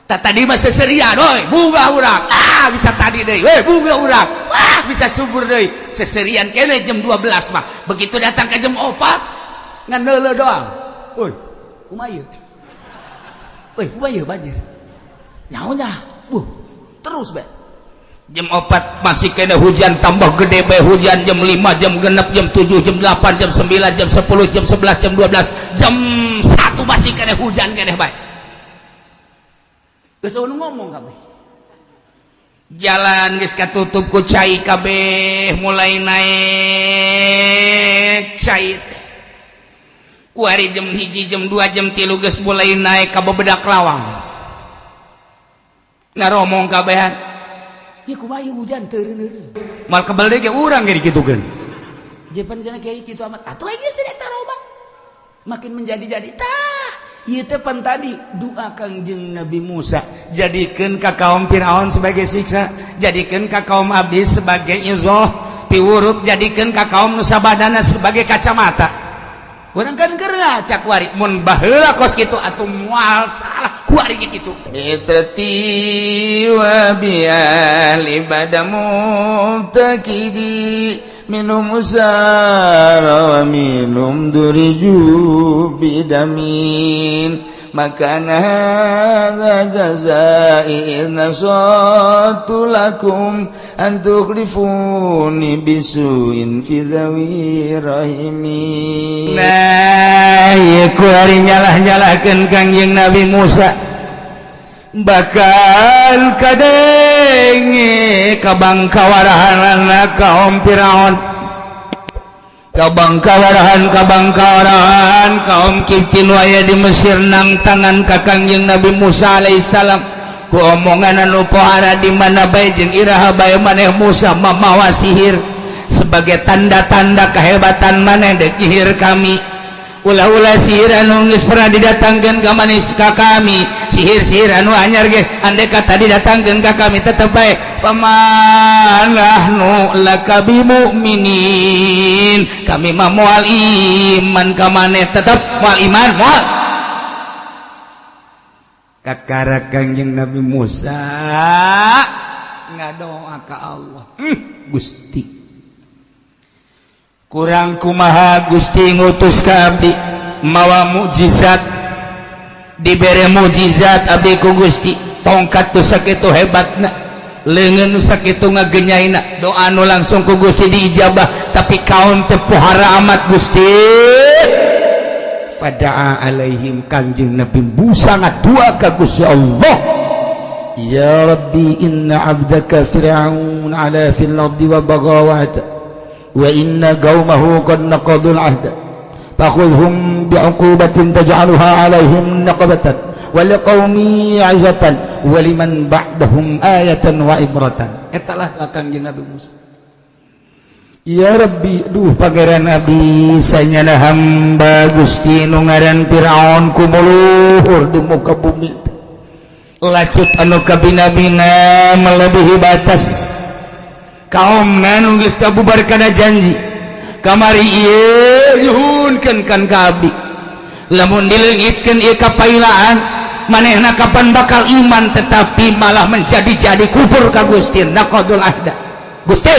Tak tadi mah seserian, oi, bunga urang. Ah, bisa tadi deui. Weh, bunga urang. Wah, bisa subur deui. Seserian kene jam 12 mah. Begitu datang ke jam 4 ngan neuleuh doang. Woi, kumaha ieu? Woi, kumaha ieu banjir? Nyaho nya. Terus be. Jam 4 masih kena hujan, tambah gede bae hujan. Jam 5, jam 6, jam 7, jam 8, jam 9, jam 10, jam 11, jam 12, jam 1 masih kena hujan kene bae. Geus nu ngomong kabeh. Jalan geus katutup ku cai kabeh, mulai naik cai teh. Kuari jam 1, jam 2, jam 3 geus mulai naik ka bebedak lawang. Ngaromong kabehan. Ya kumaha ieu hujan teu eureun. Moal kebel deui ge urang ge dikitukeun. Jepan cenah kiai kitu amat. Atuh geus teh tarobat. Makin menjadi-jadi tah. Ieu teh pan tadi doa Kangjeng Nabi Musa, jadikeun ka kaum Firaun sebagai siksa, jadikeun ka kaum abdi sebagai izoh piwurup, jadikeun ka kaum nu sabadana sebagai kacamata. Urang kan keur ngacak kuari mun baheula kos kitu atuh moal salah kuari kitu. Itrati wa biali badamu takidi minum usara wa minum duriju bidamin makana hadza jazai in nasatu lakum an tukhlifuni bisuin fi dhawi rahimi. Nah, ieu kuari nyalah-nyalahkeun Kangjeng Nabi Musa, bakal kadenge kabangkawarahan kaum Firaun, kabangkawarahan kabangkawarahan kaum Kibti nu aya di Mesir nang tangan ka Kangjeng Nabi Musa alaihissalam ku omongan anu pohara, di mana bae jeung iraha bae maneh Musa mamawa sihir sebagai tanda-tanda kehebatan maneh dek nyihir kami. Ulah-ulah sihir anu geus pernah didatangkeun ka manis ka kami, sihir-sihir anu anyar ge andai kata didatangkeun ka kami tetep bae fama nahnu laka bimu'minin, kami mah moal iman ka maneh, tetep moal iman, moal. Kakara Kangjeng Nabi Musa ngadoa ka Allah, Gusti, kurang kumaha Gusti ngutus ka abdi mawa mukjizat, dibere mukjizat abdi ku Gusti, tongkat tuh sakitu hebatna, leungeun nu sakitu ngagenyaina, doa nu langsung ku Gusti diijabah, tapi kaum teu pohara amat Gusti. Fada'a alaihim, Kangjeng Nabi Musa ngadua ka Gusti Allah, Ya Rabbi, inna abdaka Fir'aun ala fil ardi wa baghawat wa inna qaumahu qad naqadul ahda fakhudhum bi'uqubatin taj'aluha alaihim naqabatan wa liqaumi 'izatan wa liman ba'dahum ayatan wa ibratan. Eta lah Kangjeng Nabi Musa. Ya Rabbi, duh Pangeran Nabi, sanyana hamba Gusti nu ngaran Firaun kumuluhur di muka bumi, lacut anu kabina-bina, melebihi batas, kaum nu geus kabubar kana janji kamari ieu nyuhunkeun kan ka abdi, lamun dileungitkeun ieu kapailaan manehna kapan bakal iman, tetapi malah menjadi-jadi kufur ka Gusti, naqadul ahda. Gusti,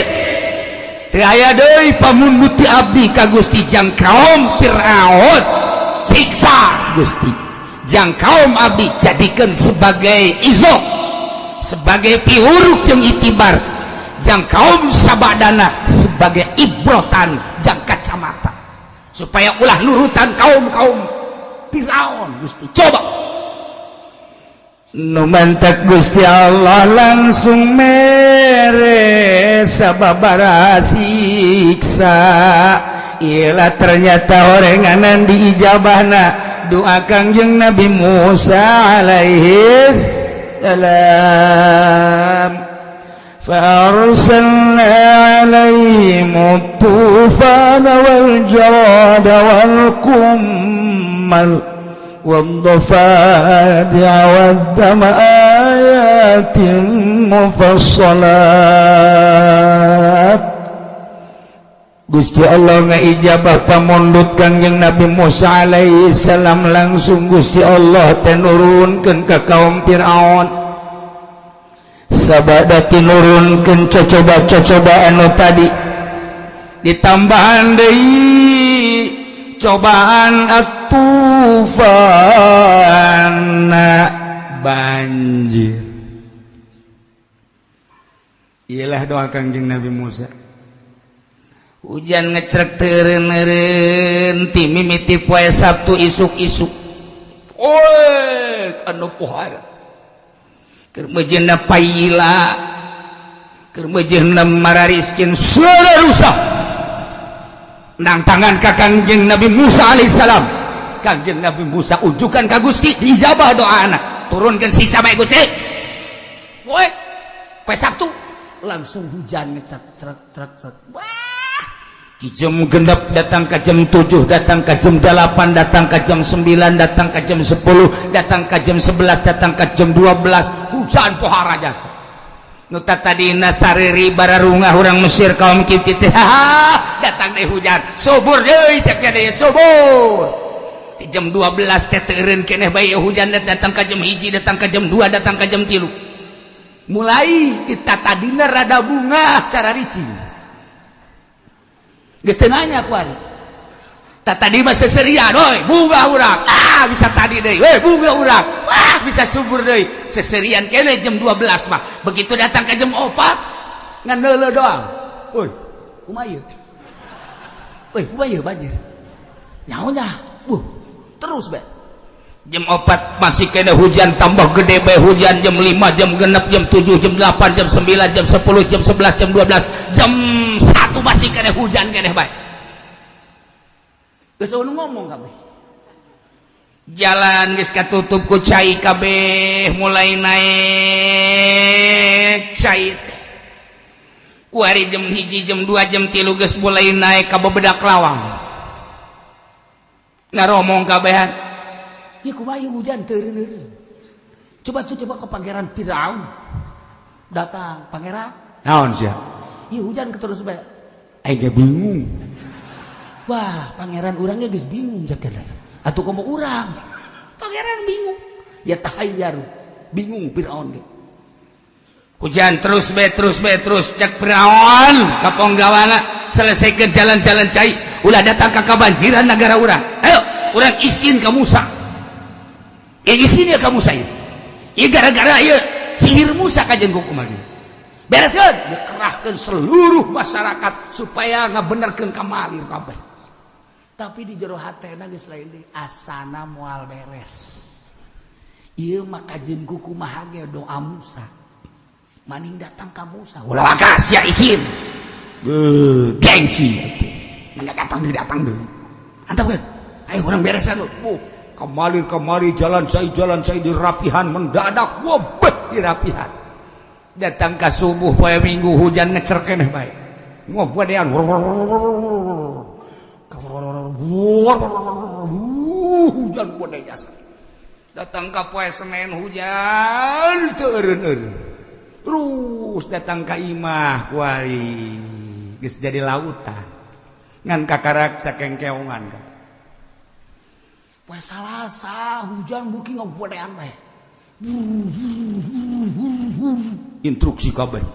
teu aya deui pamundut ti abdi ka Gusti. Jang kaum Firaun siksa Gusti, jang kaum abdi jadikan sebagai izo, sebagai piwuruk yang itibar, jang kaum sabadana sebagai ibrotan, jang kacamata supaya ulah nurutan kaum kaum Firaun. Gusti, coba. Nu mantak Gusti Allah langsung mere sababara siksa. Ilah, ternyata orenganan diijabahna doa Kangjeng Nabi Musa alaihi salam. فأرسلنا عليهم الطوفان والجراد والقمل والضفادع والدم آيات مفصلات. Gusti Allah ngaijabah pamundut Kangjeng Nabi Musa alaihi salam. Langsung Gusti Allah teh nurunkeun ka kaum Fir'aun. Sabada tinurunkeun cocoba-cocoba anu tadi, ditambahan deui cobaan atufana, banjir. Iyalah doa Kangjeng Nabi Musa. Hujan ngecrek teureun ti mimiti poe Sabtu isuk-isuk. Oi, anu pohara. Keur meujeuhna paila, keur meujeuhna marariskin, suara rusak. Nang tangan ka Kangjeng Nabi Musa alaihissalam. Kangjeng Nabi Musa ujukan ka Gusti, diijabah doa anak. Turunkan siksa bae, Gusti. Poe poe Sabtu langsung hujan ngecrek crek crek crek. Wah, di jam 6 datang ke jam 7, datang ke jam 8, datang ke jam 9, datang ke jam 10, datang ke jam 11, datang ke jam 12, hujan pohara jasa. Nu tadina sariri bararungah urang Mesir, kaum Kipti teh, datang deh hujan, subur deui cek deui, subur. Di jam 12 teh teureun keneh bae hujan, datang ke jam 1, datang ke jam 2, datang ke jam 3. Mulai kita tadina rada bunga cara ricing. Geus teu nanya kuari. Tak tadi mah seserian, oi, bunga urang. Ah, bisa tadi deui. We, bunga urang. Wah, bisa subur deui. Seserian kene jam 12 mah. Begitu datang ke jam 4, ngan neuleuh doang. Oi, kumaha ieu? Oi, kumaha ieu banjir? Nyaho nya. Terus be. Jam 4 masih kena hujan, tambah gede bae hujan. Jam 5, jam 6, jam 7, jam 8, jam 9, jam 10, jam 11, jam 12, jam 1 masih kena hujan keneh bae. Geus ngomong kabeh, jalan geus katutup ku cai kabeh. Mulai naik cai teh kuari jam 1, jam 2, jam 3 geus mulai naik ka bebedak lawang. Ngaromong kabehan. Ya, kumaha hujan teureun. Coba tuh, coba ke Pangeran Firaun. Datang, "Pangeran." Naon sia? Iya, hujan terus bae. Aing ge bingung. Wah, pangeran, urangnya geus bingung jaga. Atuh komo urang. Pangeran bingung. Ya tahayyar. Bingung Firaun ge. Hujan terus be, terus be, terus. Cek Firaun ka ponggawana, "Selesaikan jalan-jalan cai, ulah datang ka kabanjiran negara urang. Ayo urang isin ka Musa." Ya, isin ya ka Musa ieu. Ieu gara-gara ieu sihir Musa kajen ku kumaha. Bereskeun, dikerahkeun seluruh masyarakat supaya ngabenerkeun kamalir kabeh. Tapi di jero hatena geus lain deui, asana moal beres. Ieu mah kajen ku kumaha ge doa Musa. Maning datang ka Musa. Ulah waka sia isin. Beuh, gengsi. Enggak datang deui, datang deui. Antapkeun. Ayo urang beresan lu. Kemalir kemari jalan saya, jalan saya dirapihan mendadak, wabeh dirapihan. Datang ke subuh poe Minggu, hujan ngecer keneh bae. Ngobodean. Hujan gede jasa. Datang ke poe Senin, hujan teu eureun-eureun. Terus datang ka imah kuari geus jadi lautan. Ngan kakarak sakengkeongan. Poe Salasa hujan buki ngobodean bae. Instruksi kabeh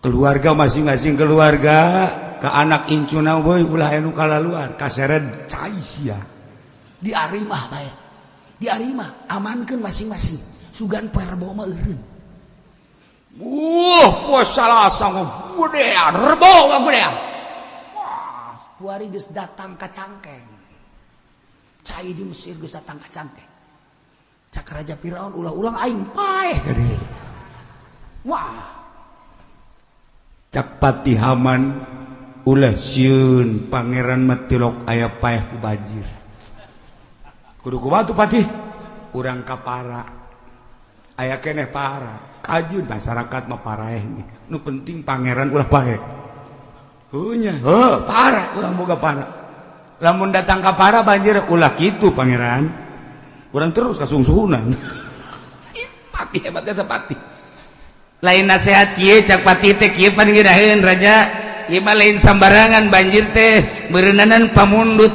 keluarga, masing-masing keluarga ke anak incuna, "Boy, ulah anu kalaluar, kaseret cai sia." Di arimah bae. Di arimah amankeun masing-masing. Sugan poe Rebo mah eureun. Wah, poe Salasa ngobodean, Rebo ngobodean. Wah, puari geus datang ka cangkeng. Cai di Mesir geus datang ka cangkeng. Cak Raja Firaun, "Ulah-ulang aing paeh gede." Wah, Cak Patih Haman, "Ulah sieun, pangeran mah tilok aya paeh ku banjir." "Kudu kumaha tuh, Patih?" "Urang kapara aya keneh para kajun masyarakat mah paraeh nih. Nu penting pangeran ulah paeh." "Heuh nya, heuh, para urang boga para. Lamun datang ka para banjir, ulah kitu, pangeran. Urang terus kasungsuhunan." Patih hebatnya, sepatih lain nasihat kieu. Cak Patih teh kieu, "Pan ngeunaheun, raja." Ieu mah lain sambarangan banjir teh, beureunanan pamundut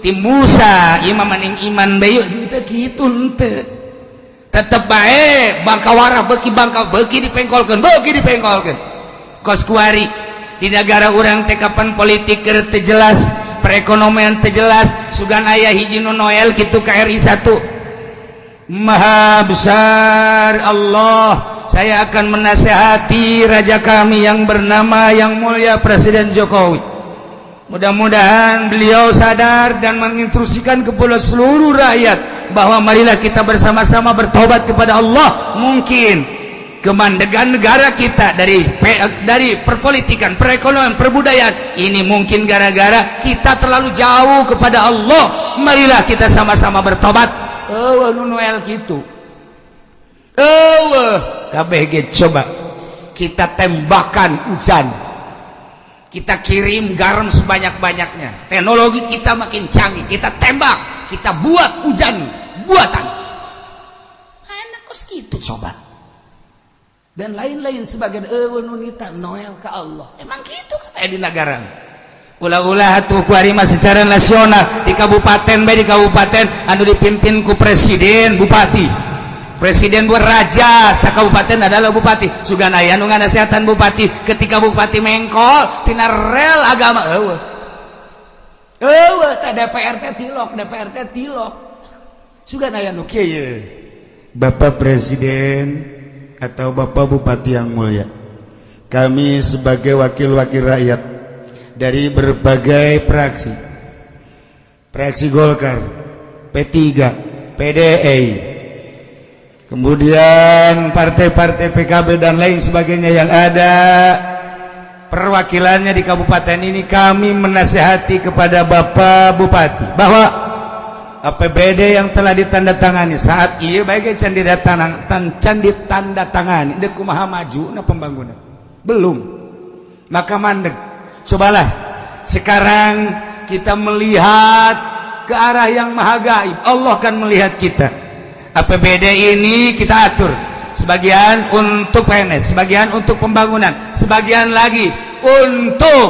ti Musa. Ieu mah maning iman bae teu kitu henteu. Tetep bae bangkawara beuki bangka beuki dipengkolkeun, beuki dipengkolkeun. Kos kuari di negara urang teh kapan politik keur teu jelas, perekonomian teu jelas, sugan aya hiji nu Noel kitu ka RI 1. Maha besar Allah, saya akan menasehati raja kami yang bernama yang mulia Presiden Jokowi. Mudah-mudahan beliau sadar dan menginstruksikan kepada seluruh rakyat bahwa marilah kita bersama-sama bertobat kepada Allah. Mungkin kemandegan negara kita dari perpolitikan, perekonomian, perbudayaan ini mungkin gara-gara kita terlalu jauh kepada Allah. Marilah kita sama-sama bertobat. Oh, nu Noel gitu. Oh, kabeh ge coba kita tembakan hujan, kita kirim garam sebanyak-banyaknya, teknologi kita makin canggih, kita tembak, kita buat hujan buatan mana kos gitu coba, dan lain-lain sebagian. Eueuh nu nita Noel ke Allah, emang gitu kan di negara. Ulah-ulah atuh kuari mah secara nasional, di kabupaten bae, di kabupaten anu dipimpin ku presiden bupati, presiden buat raja sakabupaten adalah bupati, sugan aya nu nganasehatan bupati. Ketika bupati mengkol tina rel agama, eueuh eueuh tah. DPR teh tilok, DPR teh tilok, sugan aya nu kieu. Bapak Presiden atau Bapak Bupati yang mulia, kami sebagai wakil-wakil rakyat dari berbagai fraksi, fraksi Golkar, P3, PDI, kemudian partai-partai PKB dan lain sebagainya yang ada perwakilannya di kabupaten ini, kami menasehati kepada Bapak Bupati bahwa APBD yang telah ditandatangani saat iya baik can didatang can ditandatangani, dek kumaha maju na pembangunan belum, maka mandek. Cobalah sekarang kita melihat ke arah yang maha gaib, Allah kan melihat kita. APBD ini kita atur sebagian untuk PNS, sebagian untuk pembangunan, sebagian lagi untuk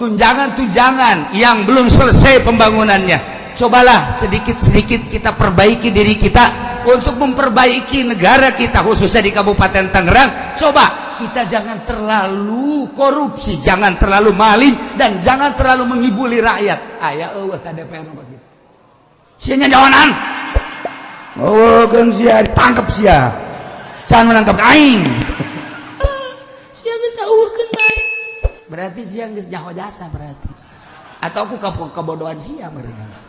tunjangan-tunjangan yang belum selesai pembangunannya. Cobalah sedikit-sedikit kita perbaiki diri kita untuk memperbaiki negara kita, khususnya di Kabupaten Tangerang. Coba kita jangan terlalu korupsi, jangan terlalu maling, dan jangan terlalu menghibuli rakyat. Aya eueuh ta DPR nu gitu? Sia nyawanan. Oh, kan sia ditangkap sia. Jangan menangkap aing. Sia geus eueuhkeun bae. Berarti sia geus nyaho jasa berarti. Atau aku kebodohan sia meureun.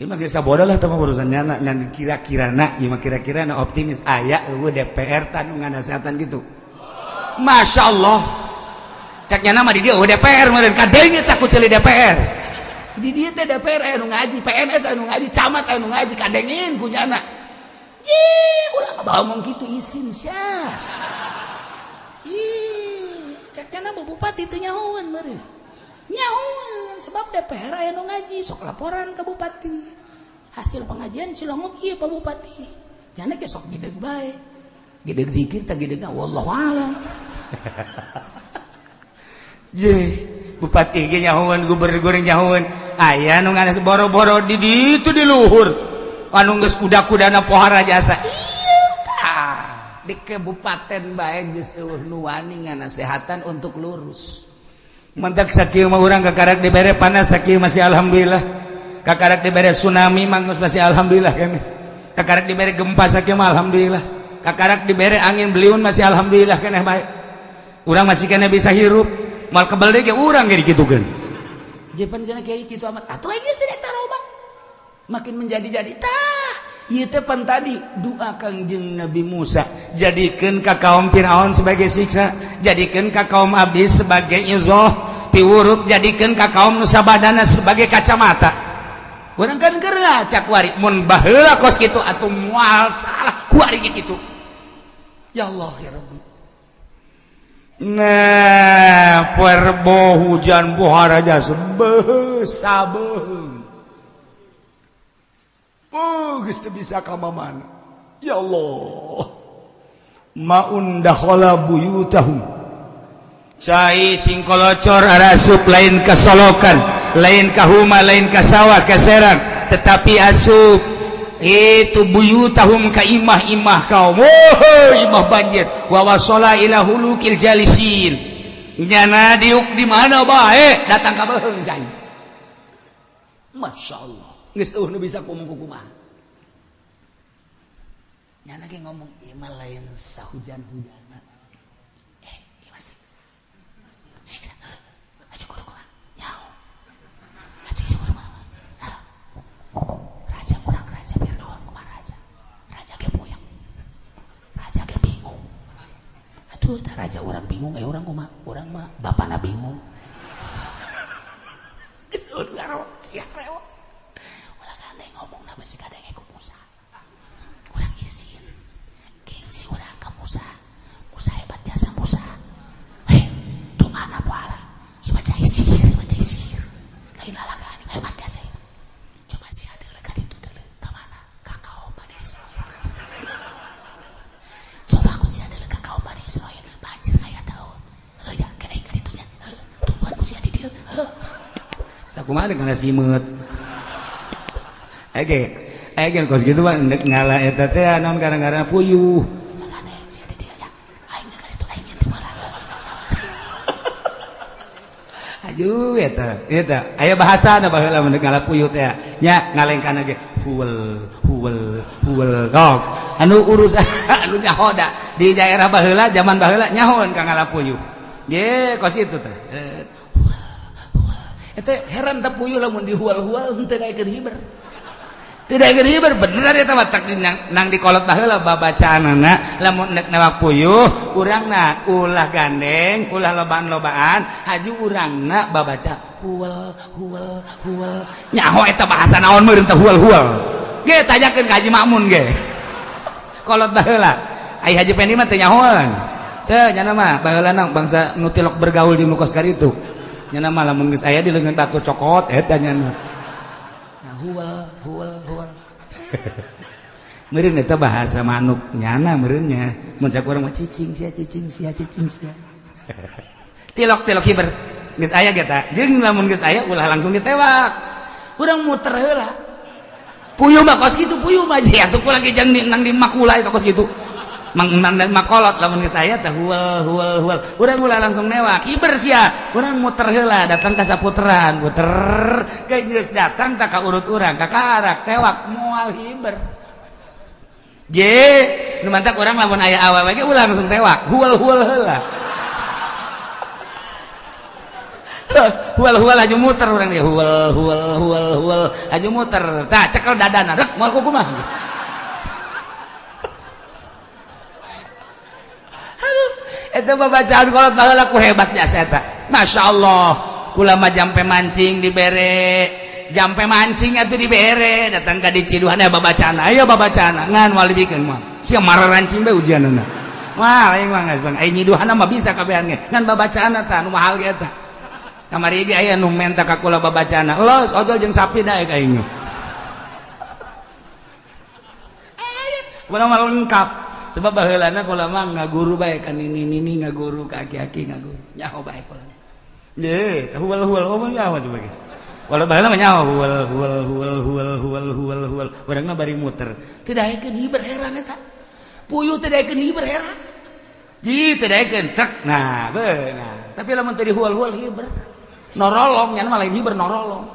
Ieu mah geus bodoh lah teh urusan nyana ngan kira-kira na, ieu mah kira-kira na optimis aya eueuh DPR tanu nganasehatan gitu. Masya Allah. Cek nyana mah di dieu eueuh DPR meureun, kadenge tah ku ceuli DPR. Di dieu teh DPR aya nu ngaji, PNS aya nu ngaji, camat aya nu ngaji, kadengin ku nyana. Ji, ulah ngomong kitu, isin sia. Ih, cek nyana mah bupati teu nyahoan meureun. Nyahoan sebab DPR aya nu ngaji, sok laporan ke bupati. Hasil pengajian cilongok ieu Pak Bupati. Nyana ge sok gideg bae. Gideg zikir tah gidegna wallahu alam. Je, bupati ge nyahoan, gubernur nyahoan. Aya nu nganas boro-boro di ditu di luhur. Anu geus kuda-kudana pohara jasa. Iya tah. Di kabupaten bae geus eueuh nu wani nganasehatan untuk lurus. Mentak sakieu mah urang kakarak dibere panas sakieu masih alhamdulillah. Kakarak dibere tsunami mah geus masih alhamdulillah kami. Kakarak dibere gempa sakieu mah alhamdulillah. Kakarak dibere angin beliun masih alhamdulillah keneh bae. Urang masih keneh bisa hirup. Mal kebel deui ge urang ge dikitukeun. Jepan cenah kiai kitu amat. Atuh geus tidak tarobat. Makin menjadi-jadi tah. Ieu teh pan tadi doa Kangjeng Nabi Musa, jadikeun ka kaum Firaun sebagai siksa, jadikeun ka kaum abdi sebagai izoh piwurup, jadikeun ka kaum nu sabadana sebagai kacamata. Urang kan keur ngaca kuari, mun baheula kos kitu atuh moal salah kuari kitu. Ya Allah ya Rabbi. Nah, perbo hujan pohara jasa beuh sabeung. Oh, geus teu bisa ka mana. Ya Allah. Maun dakhala buyutahum. Cai singkolocor arasup lain ka solokan, lain ka huma, lain ka sawah, ka serang, tetapi asup itu buyutahum ka imah-imah kaum. Oh, imah banjir. Wa wasala ila hulukil jalisin. Nyana diuk di mana bae datang ka beuheung cai. Masya Allah. Geus eueuh nu bisa ngomong kumaha. Nyana ge ngomong ieu mah lain sahujan-hujana. Ieu mah siksa. Aja kudu kumaha? Nyaho. Atuh ieu kudu kumaha? Raja kurang raja Fir'aun kumaha raja? Raja ge puyeng. Raja ge bingung. Atuh tah raja urang bingung, eh urang kumaha? Urang mah bapana bingung. Geus eueuh sia rewas. Ulah gandeng ngomongna bisi kadenge ku Musa. Urang izin. Gengsi urang ka Musa. Musa hebat jasa Musa. Hei, doana pahala. Ieu mah cai sihir, ieu mah cai sihir. Lain lalagaan hebat jasa ieu. Coba sia deuleu ka ditu deuleu ka mana? Ka kaum Bani Israil. Coba aku sia deuleu ka kaum Bani Israil. Banjir aya tahu. Heuh ya, ka aing ka ditu nya. Heuh, tungguan ku sia di dieu. Heuh. Sakumaha kana simeut. Ege, ege kos gitu mah ndek ngala eta teh naon gara-gara puyuh. Sia di dieu ya. Aing ka ditu aing teh malah. Aduh eta, eta aya bahasana baheula mun ngala puyuh teh nya ngalengkana ge huwel huwel huwel. Oh, anu urus anu nyaho da di daerah baheula zaman baheula nyahoeun ka ngala puyuh. Ge kos itu teh. Eta heran teh puyuh lamun dihual-hual henteu daekeun hiber. Teu daekeun hiber beneran eta mah tak nang dikolot baheula babacaanana lamun nek newak puyuh urangna ulah gandeng ulah lobaan-lobaan haju urangna babaca huwal huwal huwal nyaho eta bahasa naon meureun teh huwal huwal. Ge tanyakeun ka Haji Makmun ge. Kolot baheula ai Haji Pendi mah teu nyahoeun. Teu nyana mah baheula na bangsa nu tilok bergaul jeung nu kos karitu. Nyana mah lamun geus aya di leungeun batu cokot eta nyana. Nah, huwal huwal huwal. Meureun eta bahasa manuk nyana meureunnya. Mun cak urang mah cicing sia cicing sia cicing sia. Tilok-tilok hiber. Geus aya ge ta. Jeung lamun geus aya ulah langsung ditewak. Urang muter heula. Puyuh mah kos kitu puyuh mah sia atuh kula ge jeung nang di makula eta kos kitu. Mang nang makolot lamun geus aya teh huwal huwal huwal. Urang ulah langsung newak. Hiber sia. Urang muter heula datang ka saputeran, muter geus datang tak ka urut urang, ka karak tewak moal hiber. Je, nu mantak urang lamun aya awewe ge ulah langsung tewak, huwal-huwal heula. Huwal-huwal aju muter urang ge huwal huwal huwal huwal aju muter. Tah cekel dadana rek moal kumaha. Aduh, eta babacaan kolot baheula ku hebat jasa eta. Masya Allah, kula mah jampe mancing dibere. Jampe mancing atuh dibere datang ka di Ciduhan aya babacaan aya babacaan ngan moal dibikeun mah sia mararancing bae ujianna wah aing mah geus bang aing nyiduhana mah bisa kabehan ge ngan babacaanna tah nu mahal ge eta kamari ge aya nu menta ka kula babacaanna los ojol jeung sapi daek aing mah kula mah lengkap sebab baheulana kula mah ngaguru bae ka nini-nini ngaguru ka aki-aki ngaguru nyaho bae kula ye huwal-huwal omong nyaho coba ge. Walau baheula mah nyaho huwal huwal huwal huwal huwal huwal huwal urangna bari muter teu daekeun hiber heran eta puyuh teu daekeun hiber heran ji teu daekeun tek nah beunang tapi lamun teu dihual-hual hiber norolong nya mah lain hiber norolong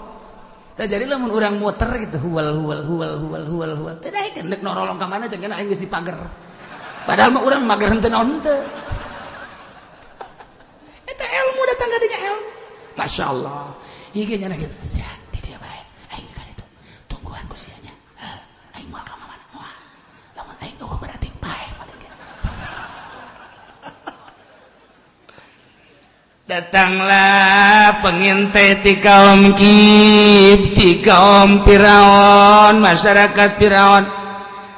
tah jadi lamun urang muter gitu huwal huwal huwal huwal huwal huwal teu daekeun deuk norolong ka mana cenah aing geus dipager padahal mah urang mager henteu naon teu eta ilmu datang ka dinya ilmu masyaallah. Ieu nyana kitu sia di dieu bae aing ka ditu tungguan ku sia nya aing moal ka mana moal lamun aing eueuh berarti paeh paling ge. Datanglah pengintai ti kaum Kib ti kaum Firaun masyarakat Firaun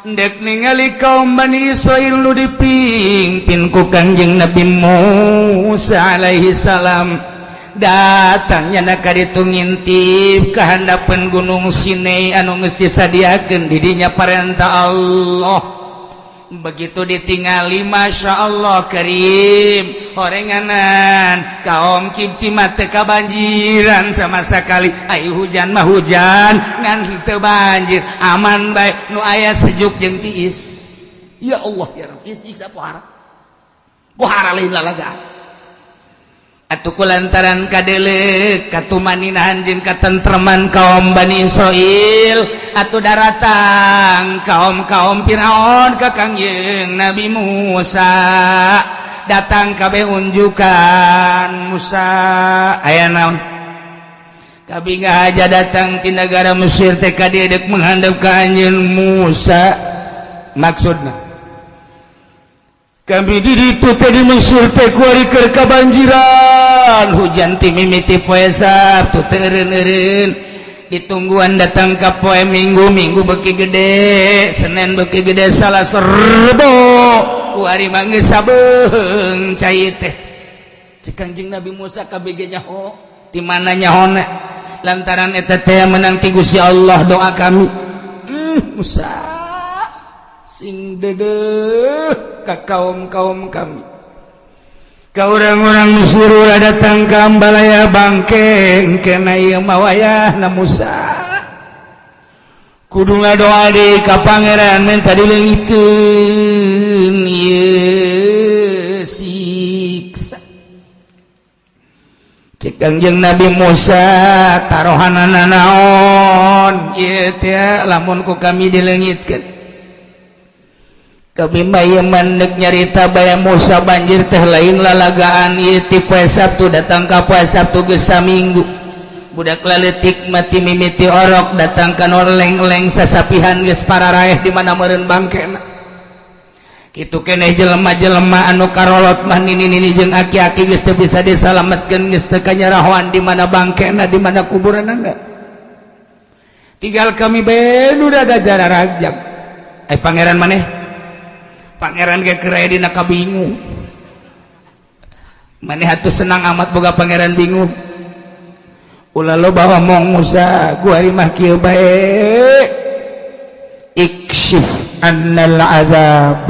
ndek ningali kaum Bani Israil nu dipimpin ku Kangjeng Nabi Musa alaihi salam. Datangnya nak ditu ngintip ka handapeun Gunung Sinai anu geus disadiakeun di dinya parentah Allah. Begitu ditingali, Masya Allah Karim, horenganan kaum Kibti mah teu kabanjiran sama sekali. Ayo hujan mah hujan, ngan teu banjir, aman bae, nu aya sejuk jeung tiis. Ya Allah ya Rabb, ieu siksa pohara pohara, lain lalagaan atuh. Ku lantaran kadele katumaninahan jeung katentreman kaum Bani Israil, atuh daratang kaum-kaum Firaun ka Kangjeng Nabi Musa. Datang kabeh unjukan, "Musa, aya naon? Kami nggak aja datang ti negara Mesir teh ka dieu deuk menghadap ka anjeun, Musa. Maksudna kami di ditu teh di Mesir teh kuari keur kabanjiran hujan ti mimiti poe Sabtu teu eureun-eureun, ditungguan datang ka poe Minggu, Minggu beuki gede, Senin beuki gede, Salasa, Rebo, kuari mah geus sabeung cai teh." Cek Kanjeng Nabi Musa, "KBG nyaho di mana nyahona?" "Lantaran eta teh menang ti Gusti Allah doa kami." Musa, sing dedeh ka kaum-kaum kami, ka orang-orang Mesir, ulah datang ka ambalaya bangke. Engkena ieu mah wayahna Musa kudu ngadoa di ka pangeran, minta dileungitkeun ieu siksa. Cek Kangjeng Nabi Musa, "Tarohanana naon ieu teh lamun ku kami dileungitkeun?" "Kami mah ieu mandek nyarita bae, Musa, banjir teh lain lalagaan. Ieu ti poe Sabtu datang ka poe Sabtu geus saminggu. Budak laletik mati mimiti orok datang ka leng-leng sasapihan geus pararaeh, di mana meureun bangkena kitu keneh. Jelema-jelema anu karolot mah nini-nini jeung aki-aki geus teu bisa disalametkeun, geus teu kanyarahoan di mana bangkena, di mana kuburanna. Tinggal kami bae nu da jararagjag. Eh, pangeran maneh, pangeran ge keur aya dina kabingung. Maneh atuh senang amat boga pangeran bingung. Ulah loba omong, Musa, kuari mah kieu bae, ikshif annal azab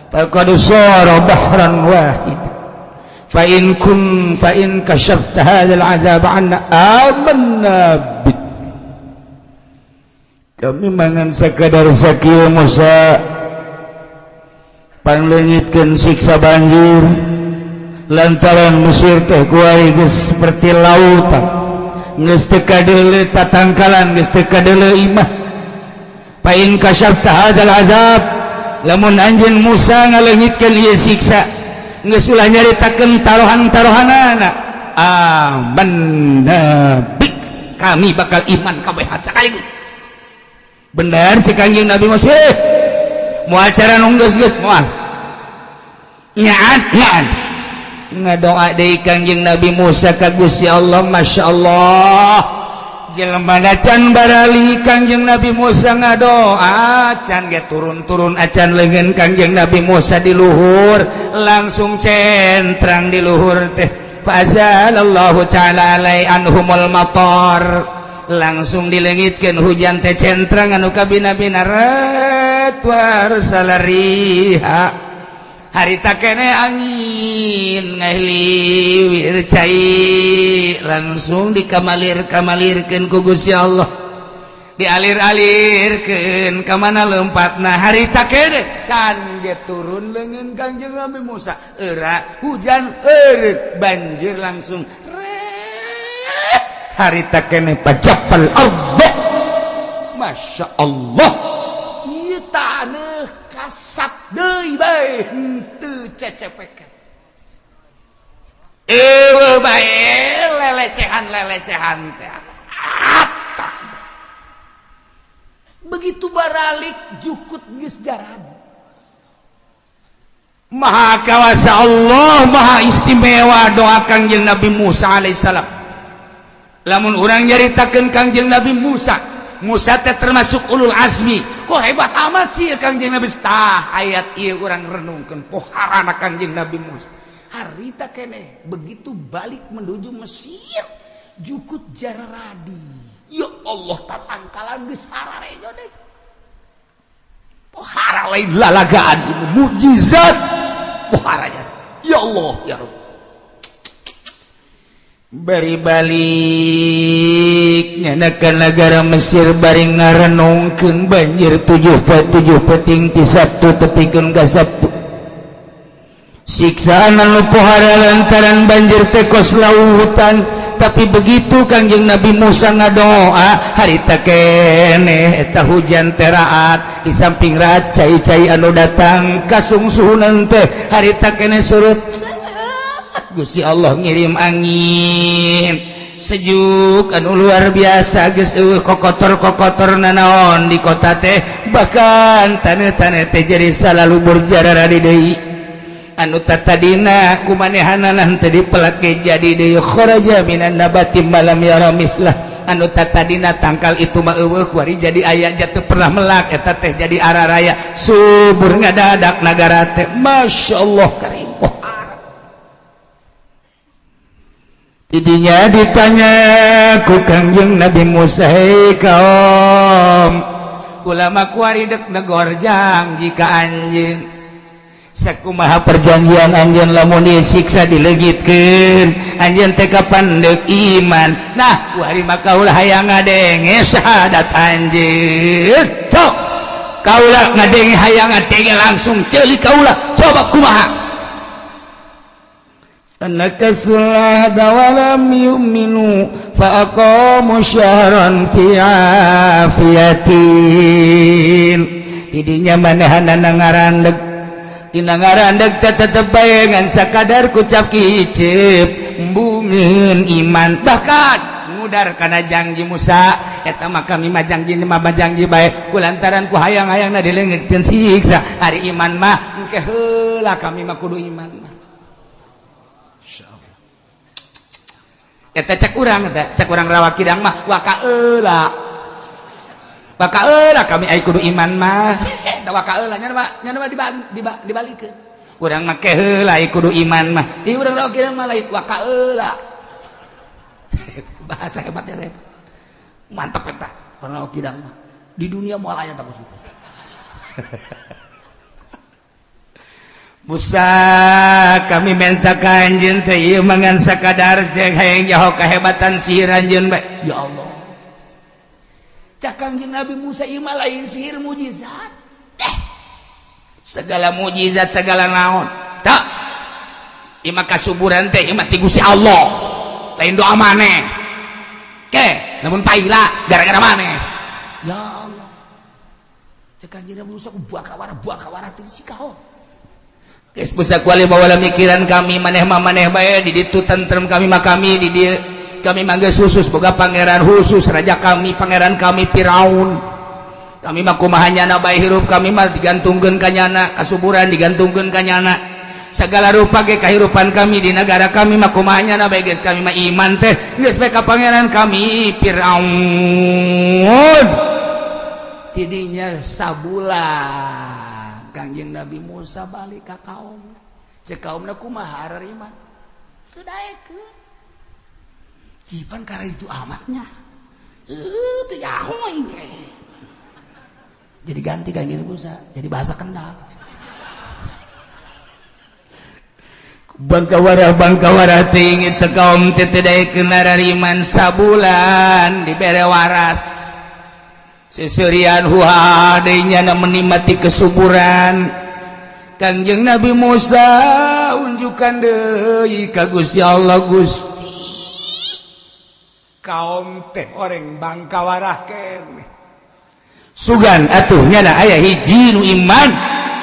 faqad sara bahran wahid, fa in kun fa in kashafta hadzal azab anna amanna bik. Kami mangan sakadar sakieu, Musa, pangleungitkeun siksa banjir, lantaran Mesir teh kuari geus seperti lautan, geus teu kadeuleu tatangkalan, geus teu kadeuleu imah. Fa in kasyafta hadzal azab, lamun anjeun Musa ngaleungitkeun ieu siksa, geus ulah nyaritakeun tarohan-tarohanana, amanna bik, kami bakal iman kabeh sekaligus." "Bener," cek Kanjeng Nabi Musa. "Eh, moal cara nu geus geus moal nyaan nyaan." Ngadoa deui Kangjeng Nabi Musa ka Gusti Allah. Masya Allah, jelema can barali Kangjeng Nabi Musa ngadoa, can ge turun-turun acan leungeun Kangjeng Nabi Musa di luhur, langsung centrang di luhur teh. Fazalallahu ta'ala alai anhumul matar, langsung dileungitkeun hujan teh, centrang anu kabina-bina ret warsalariha. Harita kene angin ngahliwir cai, langsung dikamalir-kamalirkeun ku Gusti Allah, dialir-alirkeun ka mana lempatna. Harita kene can ge turun leungeun Kangjeng Nabi Musa, era hujan eureun, banjir langsung ret. Harita kene pajapal ardo. Masya Allah, ieu taneuh kasat deui bae, henteu cecepekan, eueuh bae lelecehan-lelecehan teh. Begitu baralik, jukut geus jarad. Maha kawasa Allah, maha istimewa doa Kangjeng Nabi Musa alaihissalam. Lamun urang nyaritakeun Kangjeng Nabi Musa, Musa teh termasuk ulul azmi, kok hebat amat sih Kangjeng Nabi? Tah, ayat ieu urang renungkeun poharana Kangjeng Nabi Musa. Harita keneh begitu balik menuju Mesir, jukut jararadi. Ya Allah, tatangkalan geus hararejo deh. Pohara lain lalagaan, mukjizat pohara jasa. Ya Allah, ya Rabb. Bari balik nyana negara Mesir, bari ngarenungkeun banjir 7 7 peting ti Sabtu tepikeun ka Sabtu, siksaan anu pohara lantaran banjir teh kos lautan. Tapi begitu Kangjeng Nabi Musa ngadoa, harita keneh eta hujan teraat. Di samping raat, cai-cai anu datang kasungsuhunan teh harita keneh surut. Gusti Allah ngirim angin sejuk anu luar biasa, geus eueuh kokotor-kokotor nanaon di kota teh. Bahkan taneuh-taneuh teh jadi salalu berjarara di deui, anu tatadina kumanehanana teh dipelake jadi deui. Kharaja minan nabati malam yara mislah, anu tatadina tangkal itu mah eueuh, kuari jadi aya, jatuh pernah melak eta teh jadi araraya subur ngadadak nagara teh. Masya Allah, karim. Oh, tidinya ditanya ku Kangjeng Nabi Musa, "Hei kaum, ulama kuari dek negor janji ka anjeun, sakumaha perjanjian anjeun lamun disiksa dileungitkeun, anjeun teh kapan deuk iman? Nah, kuari mah kaula hayang ngadenge syahadat anjeun. Sok kaula ngadenge, hayang ngadenge langsung ceuli kaula, coba kumaha?" نكثوا العهد ولم يؤمنوا فأقاموا شهرا في عافية. Tidinya manehanana ngarandeg, tina ngarandeg teh tetep bae ngan sakadar kucap kicep embungeun iman, bahkan ngudar kana janji Musa eta mah, "Kami mah janji mah janji bae, kulantaran ku hayang-hayangna dileungitkeun siksa, ari iman mah engke heula, kami mah kudu iman mah." Insyaallah. Eta cek urang, eta cek urang Rawa Kidang mah waka heula, waka heula, kami ai kudu iman mah. Da waka heula nya mah, nya mah dibalikeun. Urang mah ke heula, ai kudu iman mah. Ieu urang Rawa Kidang mah lain waka heula. Bahasa hebatnya itu. Mantap eta. Urang Rawa Kidang mah. Di dunia moal aya tak gitu. Musa, kami minta ka anjeun teh ieu mangan sakadar cek hayang nyaho kehebatan sihir anjeun bae. Ya Allah. Cak Kangjeng Nabi Musa, ieu mah lain sihir, mujizat. Eh. Segala mujizat, segala naon. Tak. Ieu mah kasuburan teh ieu mah ti Gusti Allah. Lain doa maneh. Ke, lamun paila gara-gara maneh. Ya Allah. Cek Kangjeng Nabi Musa, bakawara bakawara teh si kaho. Geus busak wali bawa mikiran kami, maneh mah maneh bae di ditu tentrem, kami mah kami di dieu, kami mah geus khusus boga pangeran khusus, raja kami, pangeran kami Firaun. Kami mah kumaha nyana bae hirup kami mah digantungkeun ka nyana, kasuburan digantungkeun ka nyana, segala rupa ge kahirupan kami di negara kami mah kumaha nyana bae. Geus kami mah iman teh geus bae ka pangeran kami Firaun. Tidinya sabulan Kangjeng Nabi Musa balik ka kaum. Cek kaumna, kumaha iman? Teu daekeun. Cipan karena itu amatnya. Eh, teu nyaho aing. Jadi ganti Kangjeng Nabi Musa, jadi bahasa Kendal. Bangkawara bangkawara tinggi teu kaum teh teu daekeun iman. Sabulan dibere waras, seserian huadenya menikmati kesuburan. Kangjeng Nabi Musa unjukan deui ka Gusti Allah, "Gusti, kaum teh orang bangkawarah keneh, sugan atuh nyana aya hiji nu iman,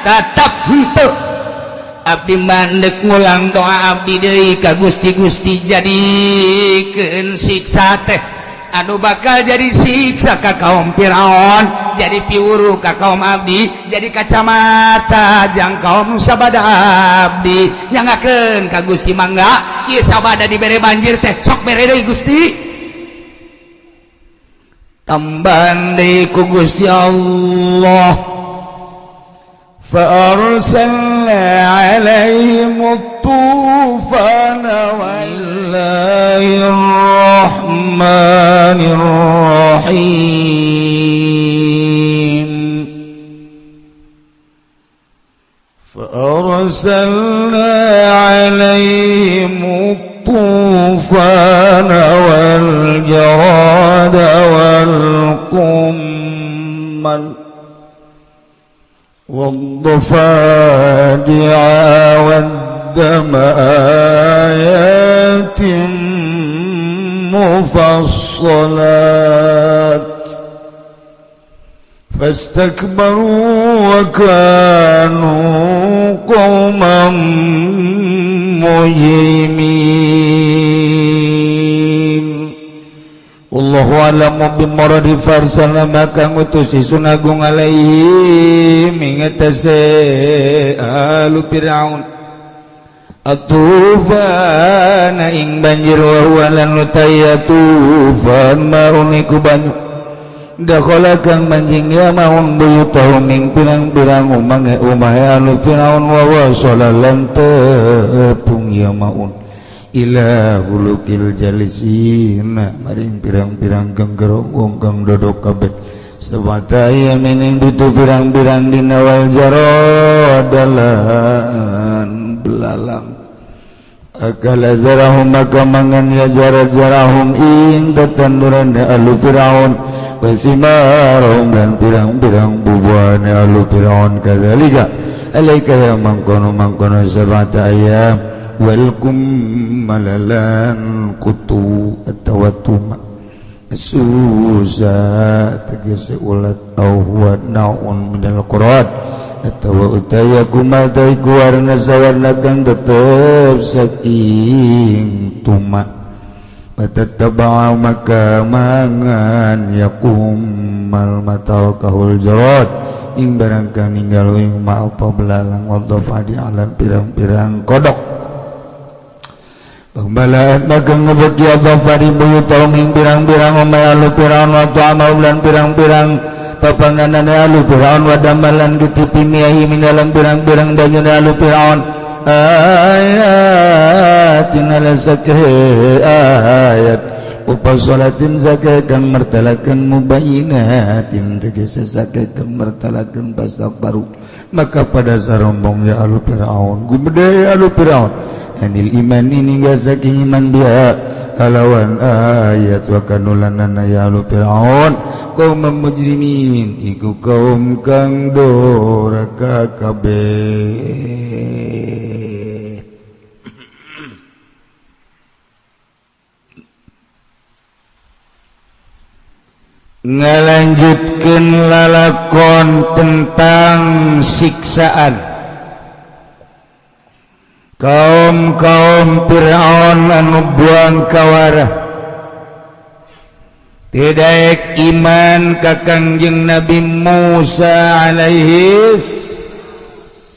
tetap henteu. Abdi mandek ngulang doa abdi deui ka Gusti. Gusti, jadikeun siksa teh anu bakal jadi siksa ka kaum Firaun jadi piwuruh ka kaum abdi, jadi kacamata jang kaum nu sabada abdi. Nyangakeun ka Gusti, mangga ieu sabada dibere banjir teh, sok bere deui, Gusti." Tambahan deui ku Gusti Allah, فأرسلنا عليهم الطوفان. والله الرحمن الرحيم. فأرسلنا عليهم الطوفان والجراد والقمل والضفادع والدم آيات مفصلات فاستكبروا وكانوا قوما مجرمين. Wallahu a'lamu bimuradi farsala maka ngutus Sun Agung alaihim ingatase alu Fir'aun atufana ing banjir wa huwa lan utaya tufan maun iku banyu dakhala kang manjing ya maun buyutahum ing pirang-pirang umahe umahe alu Fir'aun wa wasala lan tepung ya maun ila hulukil jalisina maring pirang-pirang genggerong wong kang dodok kabeh sabata ya mening ditu pirang-pirang dina wal jaradalan belalang akala zarahum maka mangan ya jarat-jarahum ing tetanduran alu Fir'aun wasimarahum dan pirang-pirang bubuhan alu Fir'aun kadzalika alaika ya mangkono-mangkono sabata ayam walkum malalan kutu atawa tuma susa tegese ulat au huwa naun minal qurad atawa utaya kumal taiku warna sawarna kang tetep saking tuma patataba'a maka mangan yakumal matarakahul jarad ing barang kang ninggal ing ma apa belalang wadhafa di alam pirang-pirang kodok. Balaat maka ngebeki Allah pari buyutahum ing pirang-pirang umay alu Fir'aun wa ta'amahum lan pirang-pirang papanganan alu Fir'aun wa damalan getipi miahi min dalam pirang-pirang banyune alu Fir'aun ayatin ala sakhe ayat upasolatin zakat kang mertalakan mubayinatin tegese zakat kang mertalakan pastak baru maka pada sarombong ya alu Fir'aun gumede alu Fir'aun anil iman ini gak saking iman dia kalawan ayat wa kanulanana ya alu Fir'aun kaum mujrimin iku kaum kang doraka kabeh. Ngalanjutkeun lalakon tentang siksaan kaum-kaum Fir'aun anu buang kawarah tidak iman ka Kangjeng Nabi Musa alaihi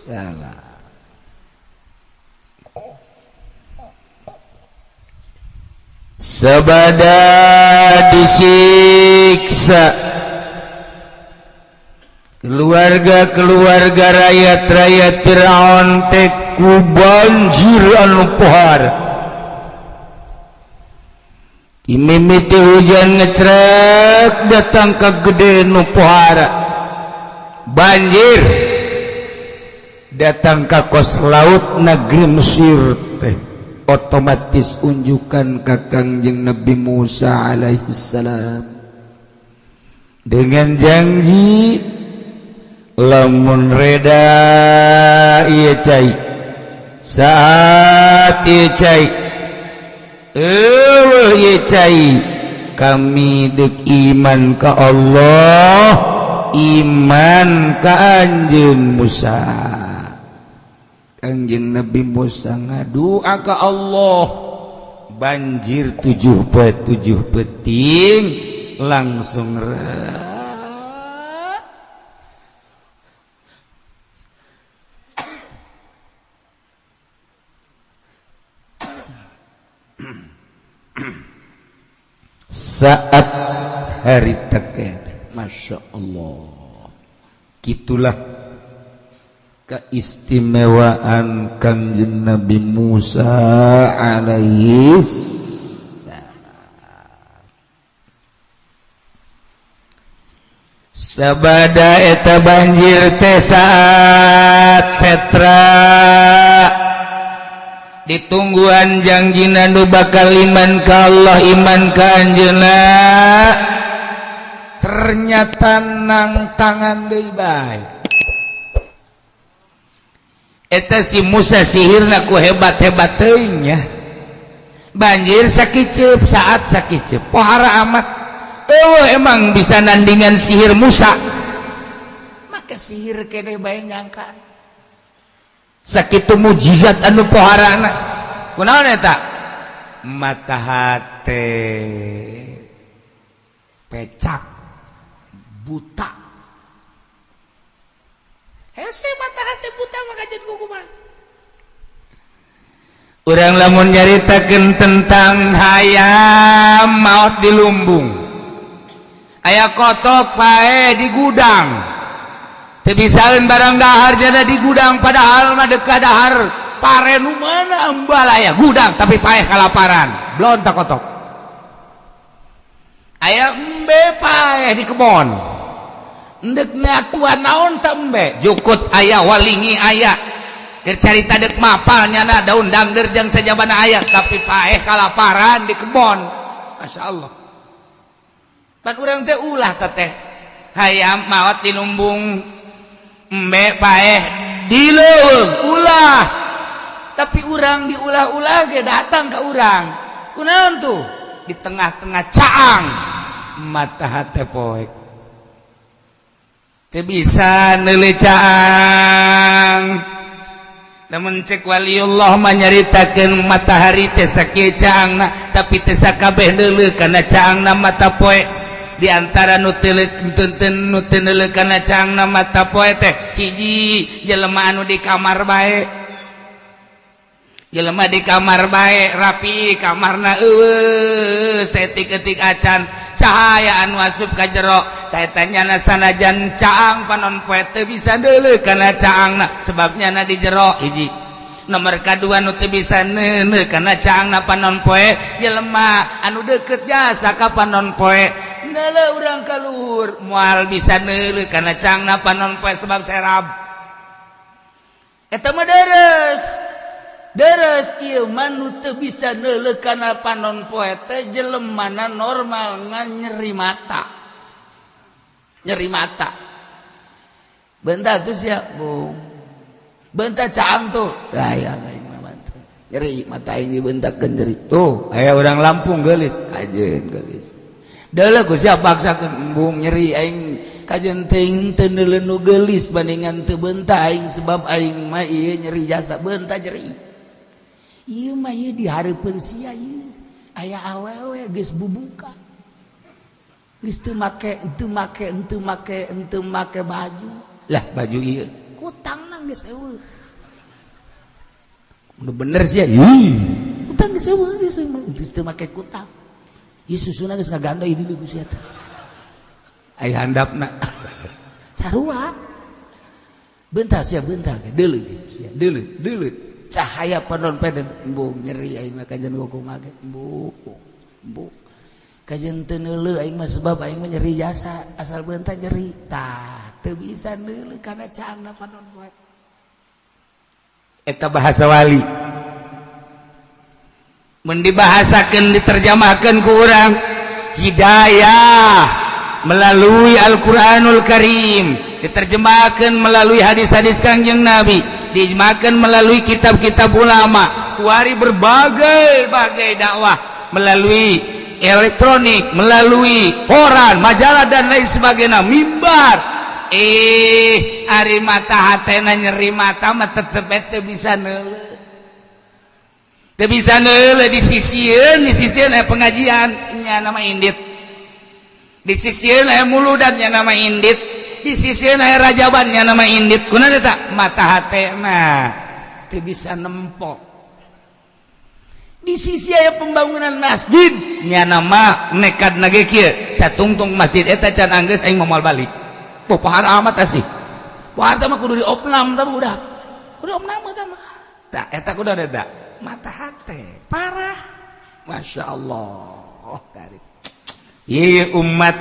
salam. Sabada disiksa keluarga-keluarga rakyat-rakyat Fir'aun teh ku banjir anu pohar imimiti hujan ngecrek datang ke gede nu pohara banjir datang ke kos laut negeri Mesir teh otomatis unjukan ka Kangjeng Nabi Musa alaihissalam dengan janji lamun reda ieu cai saat ieu cai eueuh ieu cai kami deuk iman ka Allah iman ka anjeun Musa. Kangjeng Nabi Musa ngadua ka Allah banjir 7 poe 7 peting langsung saat hari teket. Masya Allah, gitulah keistimewaan Kangjeng Nabi Musa alaihi salam. Sabada eta banjir teh saat setra ditungguan jangjina nu bakal iman ka Allah, iman ka anjeunna, ternyata nang tangan deui bae. Eta si Musa sihirna ku hebat-hebat teuing nya. Banjir sakiceup, saat sakiceup, pohara amat. Oh, emang bisa nandingan sihir Musa? Maka sihir kene bae nyangka sakitu mujizat anu poharana. Kunaon eta? Mata hate pecak, buta. Hese mata hate buta maka jadi kukuman. Urang lamun nyaritakeun tentang hayam maot di lumbung, aya kotok paeh di gudang, teu bisaeun barang dahar jada di gudang, padahal mah dekat dahar pare nu mana ambal aya gudang, tapi paeh kalaparan, belon tak kotok. Aya embe paeh di kebon, endek ngatuan naon tak embe, jukut aya, walingi aya, keur carita dek mapal nyana daun dangder jeung sajabana aya, tapi paeh kalaparan di kebon. Masya Allah. Pan urang teh ulah teh hayam maot di lumbung, embe paeh di leuweung, ulah. Tapi urang diulah-ulah ge datang ke urang. Kunaon tuh? Di tengah-tengah caang mata hate poek, teu bisa neuleuh caang. Namun cek waliullah mah nyaritakeun matahari teh sakieu caangna, tapi teu sakabeh neuleuh kana caangna mata poe. Di antara nu teu nu teu neuleuh kana caangna mata poe teh hiji, jelema anu di kamar bae. Jelema di kamar bae, rapi kamarna, eueuh setik-etik acan cahaya anu asup ka jero. Eta nyana sanajan caang panon poe teu bisa deuleuh kana caangna, sebabnya na di jero. Hiji. Nomor kadua, nu teu bisa neuleuh kana caangna panon poe, jelema anu deket jasa ka panon poe. Neuleuh urang ka luhur, moal bisa neuleuh kana caangna panon poe sebab serab. Eta mah deres deres. Ieu mah nu teu bisa neuleuh kana panon poe teh jelemana normal, ngan nyeri mata, nyeri mata. Bentar tuh siap bung, bentar caang tuh aya aing mah bantu. Nyeri mata aing dibentakkeun, nyeri tuh. Aya urang Lampung geulis, kajeun geulis, deuleuh ku siap paksakeun, embung, nyeri aing. Kajeun teuing teu neuleuh nu geulis bandingan teu beunta aing, sebab aing mah ieu nyeri jasa, beunta nyeri. Ieu mah ieu di hareupeun sia ieu aya awewe geus bubuka, geus teu make, teu make, teu make, teu make baju lah, baju ieu kutangna geus eueuh. Nu bener sia, ih kutang geus eueuh, geus teu make kutang. Ieu susuna geus ngagandoi di ku sia teh. Aya handapna sarua. Bentar sia, bentar, deuleuh sia, deuleuh, deuleuh cahaya panon peden. Embung, nyeri aing mah. Kajeun kumaha ge, embung, embung. Kajeun teu neuleuh aing mah, sebab aing mah nyeri jasa, asal beunta nyeri. Tah, teu bisa neuleuh kana caangna panon poe. Eta bahasa wali. Mun dibahasakeun, diterjemahkeun ku urang, hidayah melalui Al-Qur'anul Karim, diterjemahkan melalui hadis-hadis Kangjeng Nabi, diijmakan melalui kitab-kitab ulama, kuari berbagai-bagai dakwah melalui elektronik, melalui koran, majalah, dan lain sebagainya, mimbar. Eh, ari mata hatena nyeri mata mah tetep teu bisa neuleuh, teu bisa neuleuh. Di sisieun, di sisieun aya pengajian, nya nama indit. Di sisieun aya muludan, nya nama indit. Di sisieun aya rajaban, nya nama indit. Kunaon eta? Mata hatena teu bisa nempo. Di sisi aya pembangunan masjid, nya nama nekat nage kieu, satungtung masjid eta can anggeus aing moal balik. Oh, pahar amat asih, pohara mah kudu diopnam tah, budak kudu opnam tah mah. Tah, eta kudu eta mata hate parah. Masya Allah, tarik. Ieu umat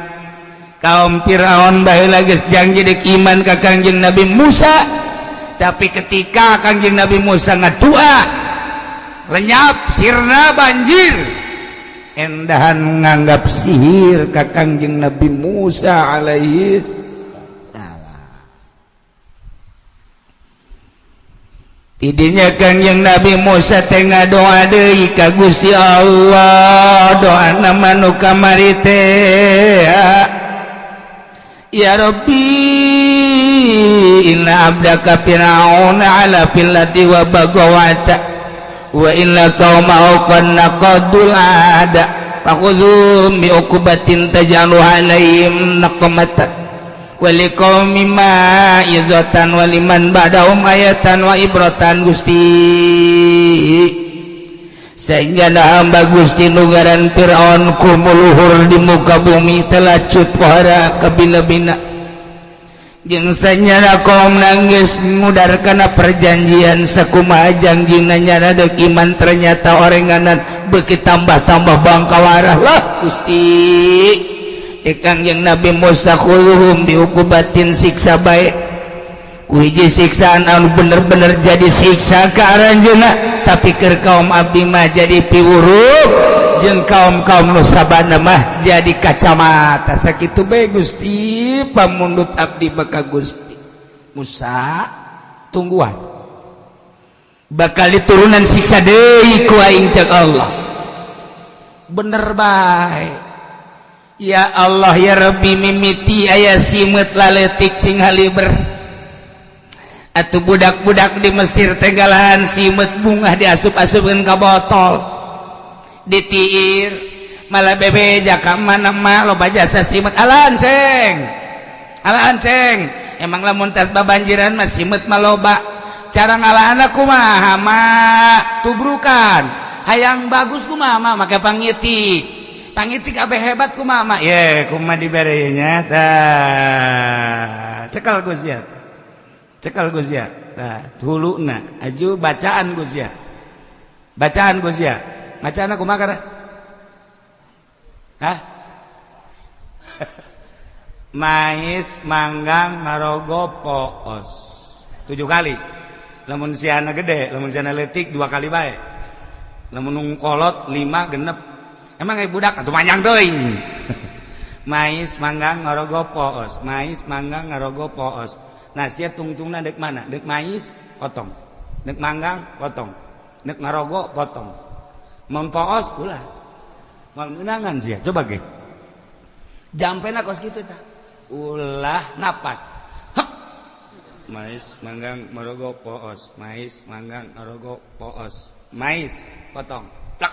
Kaum Firaun baheula geus janji dek iman ka Kangjeng Nabi Musa, tapi ketika Kangjeng Nabi Musa ngadua lenyap, sirna, banjir. Endahan nganggap sihir ka Kangjeng Nabi Musa alaihi salam. Tidinya Kangjeng Nabi Musa teh ngadoa deui ka Gusti Allah, doa nama nu kamari teh, "Ya Rabbi, inna abdaka Fir'auna ala fil ardi wa bagawata wa inna qaumahu qad naqadul ada, fakhudhum bi uqubatin taj'alu alaihim naqmata wa liqaumi ma'izatan wa liman ba'dahum ayatan wa ibratan." Gusti, sehingga hamba Gusti nugaran Fir'aun kumuluhur di muka bumi, telacut pohara kabina-bina, jeung sanyana kaum nangis ngudar kana perjanjian. Sakumaha janjina nyana deuk iman, ternyata orenganan beuki tambah-tambah bangkawarah lah. Gusti, cek Kangjeng Nabi Musa, "Khuluhum biuqubatin," siksa bae ku hiji siksaan anu bener-bener jadi siksa ka aranjeunna, tapi keur kaum abdi mah jadi piwuruk, jeung kaum-kaum nu sabana mah jadi kacamata. Sakitu bae, Gusti, pamundut abdi maka. Gusti Musa, tungguan, bakal diturunan siksa deui ku aing, cek Allah. Bener bae. Ya Allah, ya Rabbi, mimiti aya simeut laletik sing haliber atau budak-budak di Mesir tenggalahan simeut, bungah diasup-asupkeun ka botol, ditiir, malah bebeja ka mana mah loba jasa simeut. Alaan ceng, alaan ceng. Emang lamun tas babanjiran mah simeut mah loba. Cara ngalaan kumaha mah? Tubrukan. Hayang bagus kumaha mah? Make pangitik. Pangitik abe hebat kumaha mah? Ye, kumaha dibere nya? Tah, cekal Gus ya, cekal Gus ya. Tah, huluna aju bacaan Gus ya, bacaan Gus ya. Bacaan kumaha kana? Hah? Mais, manggang, ngarogo, poos, tujuh kali. Lamun siana gede, lamun siana letik dua kali bae, lamun nung kolot lima, genep. Emang kayak budak atau panjang teuing. Mais, manggang, ngarogo, poos, mais, manggang, ngarogo, poos. Nah, sia tungtungna dek mana? Dek mais potong, dek manggang potong, dek ngarogo potong, mun poos ulah, moal meunangan sia. Coba ge jampena kos kitu tah, ulah napas. Hep. Mais, manggang, marogo, poos, mais, manggang, marogo, poos. Mais potong, plak,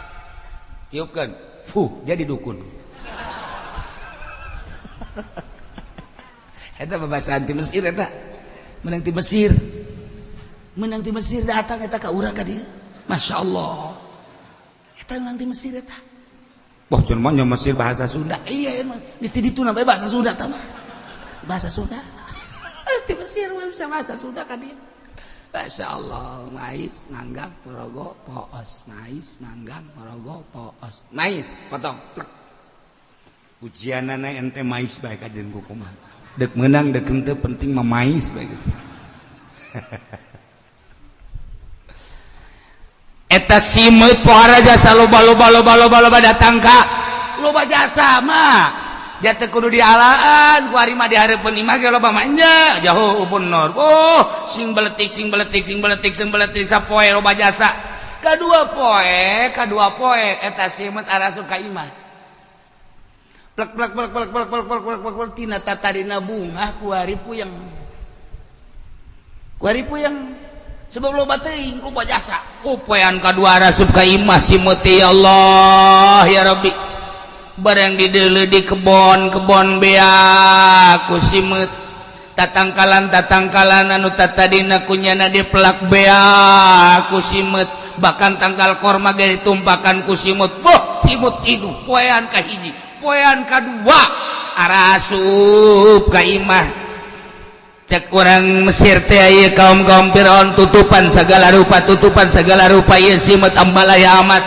tiupkeun, fuh, jadi dukun. Eta babasaan ti Mesir, eta menang ti Mesir, menang ti Mesir. Datang eta ka urang ka dieu. Masya Allah, eta menang ti Mesir eta. Wah, cuman nya Mesir bahasa Sunda. Iya, emang mesti dituna bae bahasa Sunda tah mah. Bahasa Sunda. Ti Mesir mah bisa bahasa Sunda ka dieu. Masya Allah, mais, manggang, morogo, poos, mais, manggang, morogo, poos, mais, potong. Plek. Ujianana ente mais bae kajeun ku kumaha. Dek menang dek henteu, penting mah mais bae. Eta simeut pohara jasa loba loba loba loba loba datang ka loba jasa mah. Jatuh kudu dialaan ku ari mah, dihareupeun imah ge loba mah nya jauh bener. Oh, sing beletik, sing beletik, sing beletik, sing beletik, sapoe loba jasa. Kadua poe, kadua poe eta simeut arasup ka imah. Plek plek plek plek plek plek plek plek plek plek, tina tatarina bunga kuari puyeng. Kuari puyeng sebab loba teuing, loba jasa. Upoean kadua arasup ka imah simeut, ya Allah, ya Rabbi. Barang dideuleu di kebon, kebon bea ku simeut, tatangkalan tatangkalan anu tatadina kunyana dipelak bea ku simeut, bahkan tangkal korma ge ditumpakan ku simeut. Boh, simut itu poean ka hiji, poean kadua arasup ka imah. Cek urang Mesir teh, ieu kaum-kaum Firaun tutupan segala rupa, tutupan segala rupa ieu simeut, ambalaya amat.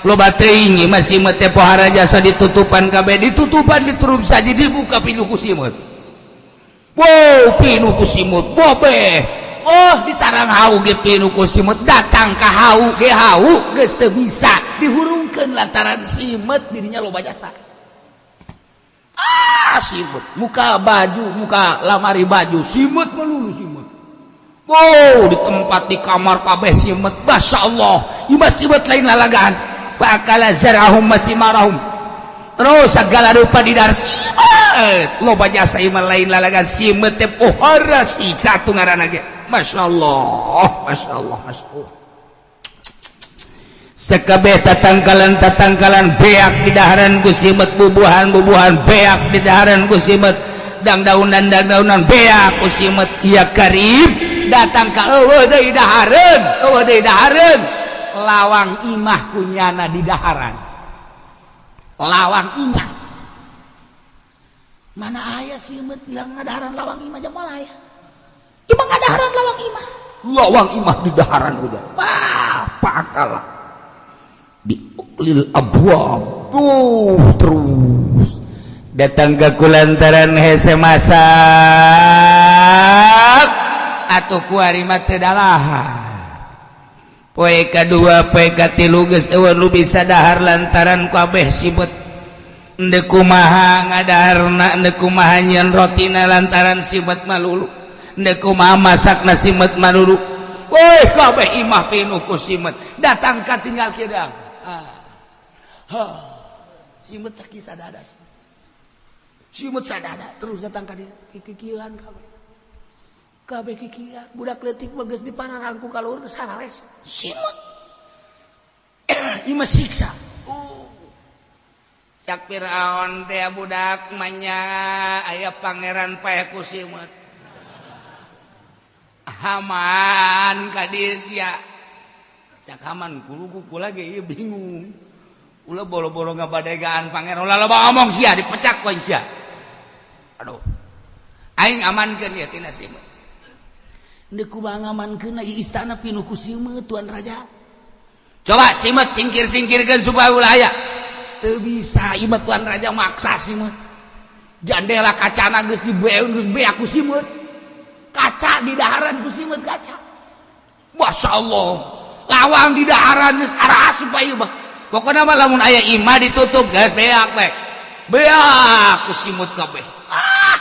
Loba teuing mah simeut teh pohara jasa. Ditutupan kabeh, ditutupan, diturup saja, dibuka, pinuh ku simeut. Wow, pinuh ku simut bobeh. Oh, ditarang hau ge pinuh ku simut. Datang ka hau ge, hau geus teu bisa dihurungkeun lantaran simeut dirinya loba jasa. Ah, simut muka baju, muka lamari baju simut melulu simut. Wow, di tempat, di kamar kabeh simet. Masya Allah, ieu simet lain lalagaan. Fa'akala zar'ahum wa tsimarahum. Terus segala rupa di dar simet loba jasa. Ieu lain lalagaan, simet teh pohara siksa satu ngaranna ge. Masya Allah, Masya Allah, Masya Allah. Sekabeh tatangkalan tatangkalan beak di daharan ku simet, bubuhan bubuhan beak di daharan ku simet, dang daunan dang daunan beak ku simet. Ya karib datang ka eueuh deui dahareun, eueuh deui dahareun. Lawang imah kunyana di daharan, lawang imah. Mana aya simet bilang ngadaharan lawang imah? Jam aya imah ngadaharan lawang imah, lawang imah di daharan. Udah fa'akala biuklil abwab tuh. Terus datang ke kulantaran hese masak atau kuari mah teu dalahar. Poe kadua, poe katilu, geus eueuh nu bisa dahar lantaran kabeh sibet. Endek kumaha ngadaharna, endek kumaha nyieun rotina lantaran sibet malulu, endek kumaha masakna simet malulu. Woi, kabeh imah pinuh ku simet. Datang ka tinggal kidang. Ah. Ha. Simet sakit sadada. Simet sadada terus datang ka dieu, kikieuan kabeh. Kabeh kikieuan. Budak leutik mah geus dipararangku ka luhur geus harares. Simet. Ieu mah siksa. Oh. Cak Firaun teh, budak manya aya pangeran paeh ku simet. Haman ka dieu sia. Cak Haman, kuluku kula ge ieu bingung. Ulah boro-boro ngabadegaan pangeran, ulah loba omong sia, dipecak ku aing sia. Aduh. Aing amankeun ieu tina simeut. Deuk kumaha ngamankeun ieu istana pinuh ku simeut, tuan raja? Coba simeut singkir-singkirkeun supaya ulah aya. Teu bisa ieu mah, tuan raja, maksa simeut. Jandela kacana geus dibeun, geus beak ku simeut. Kaca di daharan ku simeut kaca. Masya Allah. Lawang di daharan geus arah asup ieu mah. Pokoknya mah lamun aya imah ditutup geus beak we. Beak ku simut kabeh. Ah.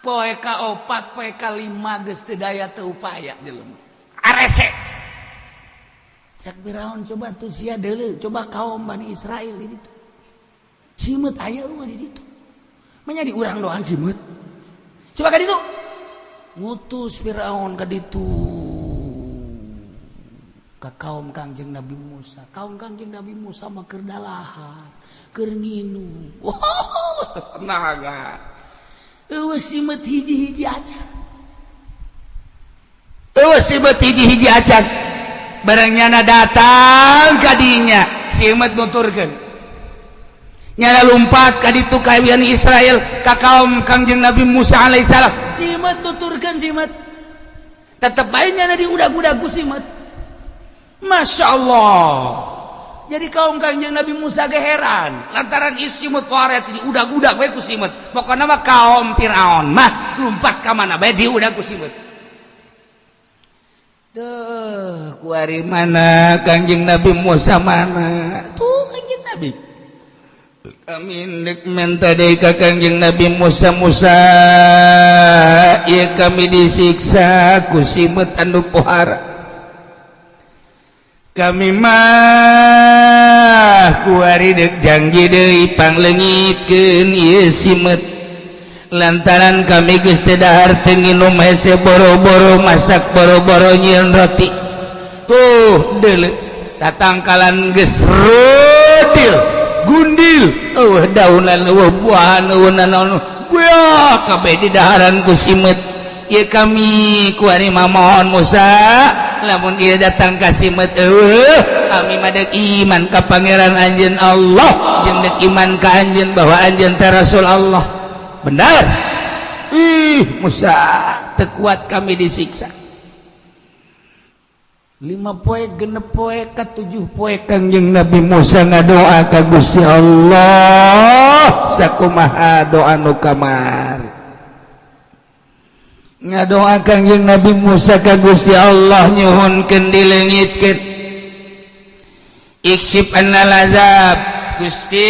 Poe ka opat, poe ka lima geus teu daya teu upaya jelema. Arese. Cak Firaun, coba tuh sia deuleu, coba kaum Bani Israel di ditu. Simeut aya mah di ditu. Manya di urang doang simeut. Coba ka ditu. Ngutus Firaun ka ditu. Ka kaum Kangjeng Nabi Musa. Kaum Kangjeng Nabi Musa mah keur dalahar, keur nginum. Wow, sasenaga. Eueuh simeut hiji-hiji acan. Eueuh simeut hiji-hiji acan. Barang nyana datang kadinya, simeut nuturkeun. Nyana lumpat ka ditu ka Bani Israel, ka kaum Kangjeng Nabi Musa alaihissalam. Simeut tuturkeun simeut. Tetep bae nyana diudag-udag ku simeut. Masya Allah. Jadi kaum Kangjeng Nabi Musa ge heran lantaran isi mutwares di udag-udag bae ku simeut. Pokona mah kaum Firaun mah lumpat ka mana bae diudag ku simeut. Duh, kuari mana Kangjeng Nabi Musa mana? Tuh Kangjeng Nabi. Kami ndek menta deui ka Kangjeng Nabi Musa. Musa, ieu kami disiksa ku simeut anu pohara. Kami mah kuari dek janji deui pangleungitkeun ieu simeut lantaran kami geus teu dahar, teu nginum, hese boro-boro masak, boro-boro nyieun roti. Tuh deuleu tatangkalan geus rodil gundil, eueuh daunan, eueuh buahan, eueuh nanaon, buah kabeh di daharan ku simeut. Ieu kami kuari mah mohon Musa, lamun ieu datang ka simeut eueuh, kami mah deuk iman ka pangeran anjeun Allah jeung deuk iman ka anjeun bahwa anjeun teh Rasul Allah. Benar. Ih Musa, teu kuat kami disiksa. 5 poe 6 poe ka 7 poe Kangjeng Nabi Musa ngadoa ka Gusti Allah sakumaha doa nu kamari. Ngadoa Kangjeng Nabi Musa ka Gusti Allah nyuhunkeun dileungitkeun. Iksif annal azab Gusti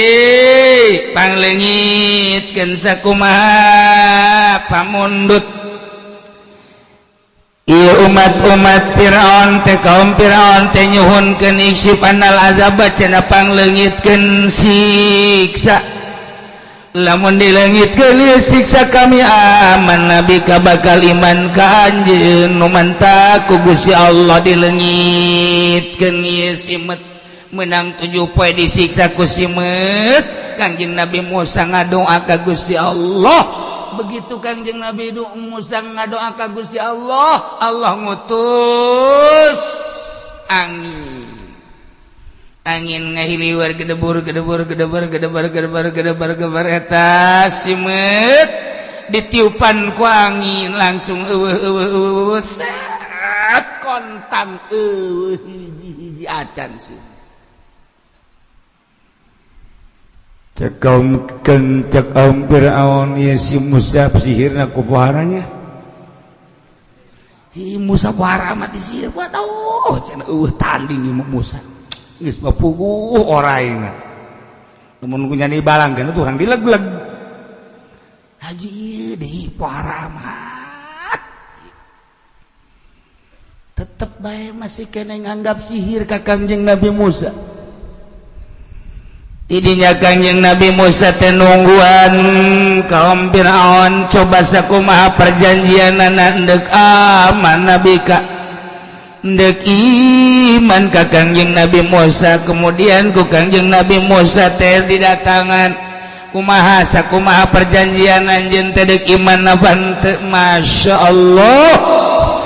pangleungitkeun sakumaha pamundut. Ieu umat-umat Fir'aun teh kaum Fir'aun teh nyuhunkeun iksif annal azab cenah pangleungitkeun siksa. Lamun dileungitkeun ieu siksa kami aman nabi ka bakal iman ka anjeun nu mantap ku Gusti Allah dileungitkeun ieu simet menang 7 poe disiksa ku simet. Kangjeng Nabi Musa ngadoa ka Gusti Allah. Begitu Kangjeng Nabi Musa ngadoa ka Gusti Allah, Allah ngutus angin. Angin ngahiliwar gedebur gedebur gedebur gedebur gedebur gedebur gedebur eta simet ditiupan ku angin langsung eueuh eueuh eueuh set kontan eueuh hiji-hiji acan sih. Cek kaum cek kaum Fir'aun ieu si Musa sihirna ku poharanya. Hi Musa pohara mati sihir waduh cenah eueuh tanding ieu Musa. Geus mah puguh oraina. Lamun ku nyani balangkeun urang dileg-leg. Haji ieu deui pohara amat. Tetep bae masih kene nganggap sihir ka Kangjeng Nabi Musa. Tidinya Kangjeng Nabi Musa teh nungguan kaum Fir'aun coba sakumaha perjanjianana endek aman Nabi ka endek iman ka Kangjeng Nabi Musa. Kemudian ku Kangjeng Nabi Musa teh didatangan kumaha sakumaha perjanjian anjeun teh deuk iman apa henteu. Masya Allah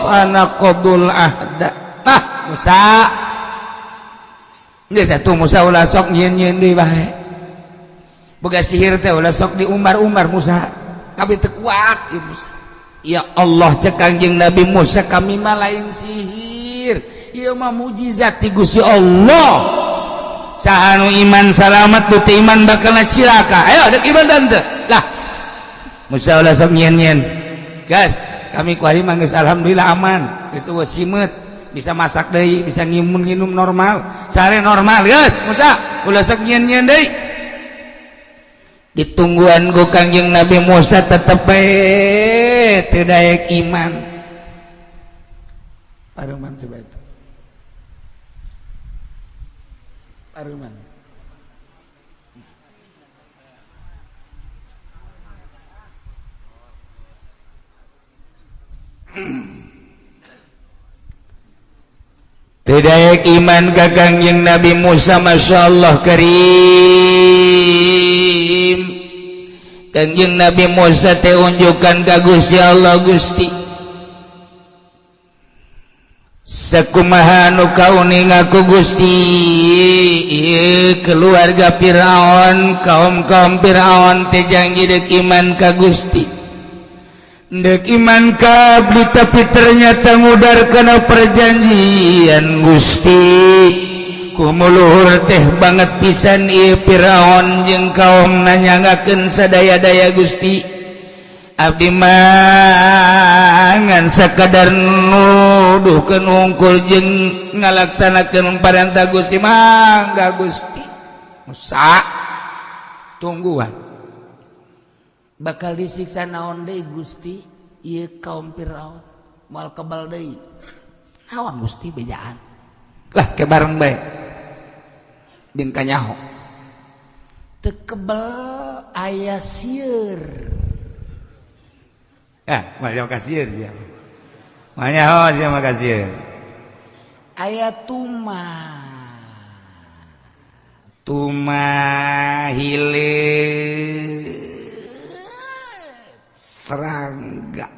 fanaqadul ahda. Ah Musa geus atuh Musa ulah sok nyieun-nyieun deui bae. Boga sihir teh ulah sok diumbar-umbar Musa. Kami teu kuat ieu Musa. Ya Allah cek Kangjeng Nabi Musa kami mah lain sihir. Ieu mah mujizat ti Gusti Allah. Saha nu iman salamat nu teu iman bakal cilaka. Ayo deuk iman teu? Lah Musa ulah sok nyieun-nyieun. Gas, kami ku ari mah geus alhamdulillah aman. Geus eueuh simeut. Bisa masak deui, bisa nginum normal, sare normal, geus Musa, ulah sok nyieun-nyieun deui. Ditungguan ku Kangjeng Nabi Musa tetep bae teu daek iman. Paruman coba itu. Paruman. Tidak iman ka Kangjeng Nabi Musa Masya Allah karim. Kangjeng Nabi Musa teh unjukan ka Gusti Allah. Gusti sakumaha nu kauninga ku Gusti ieu keluarga Firaun kaum-kaum Firaun teh janji deuk iman ka Gusti. Ndek iman kabli tapi ternyata ngudar kana perjanjian Gusti. Kumuluhur teh banget pisan ieu Firaun jeung kaum nanyangakeun sadaya-daya Gusti. Abdi mah ngan sakadar nuduhkeun hungkul jeung ngalaksanakeun parentah Gusti mangga Gusti. Musa tungguan bakal disiksa naon deui Gusti ieu kaum Firaun moal kebal deui naon Gusti bejaan lah ke bareng bae jeung kanyaho teu kebal aya sieur moal ka sieur sia moal nyaho sia mah ka sieur aya tumah tumah hileut serangga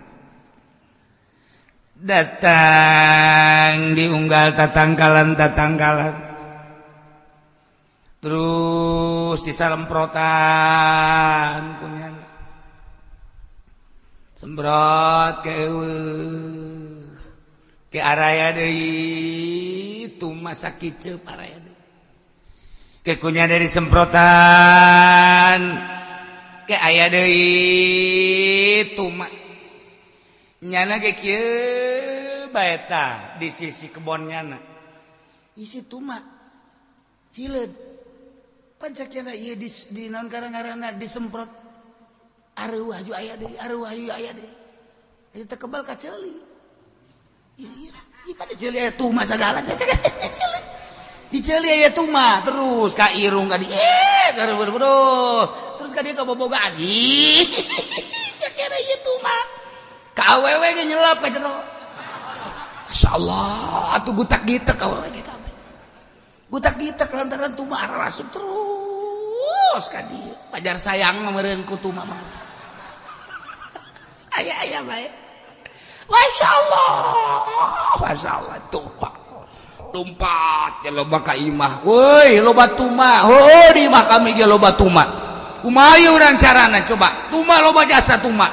datang diunggal tatangkalan tatangkalan terus disalemprotan punya sembrot keueuh Ke araya deui tuma sakiceup, araya deui. Ke kunya dari semprotan, ke aya deui tuma. Nyana ge kieu bae tah di sisi kebon nyana. Isi tuma. Hileud. Pancakna ieu di naon karang-karana disemprot. Areuah ju aya deui, areuah ju aya deui. Eta kebal ka ceuli. Ieu ieu pada ceuli aya tuma sagala. Di ceuli aya tuma terus ka irung ka di terus ka dieu ka boboga ih. Cakna ieu tuma. Ka awewe ge nyelap ka jero. Masyaallah, atuh gutak gitek awewe ge kabeh. Gutak gitek lantaran tuma arasup terus ka dieu. Pajar sayang meureun ku tuma mah. Saya aya bae. Masya Allah, Masya Allah, tumpah, lompat ya loba ka imah, woi loba tuma, oh di imah kami ge loba tuma. Kumaha urang carana coba? Tuma loba jasa tuma.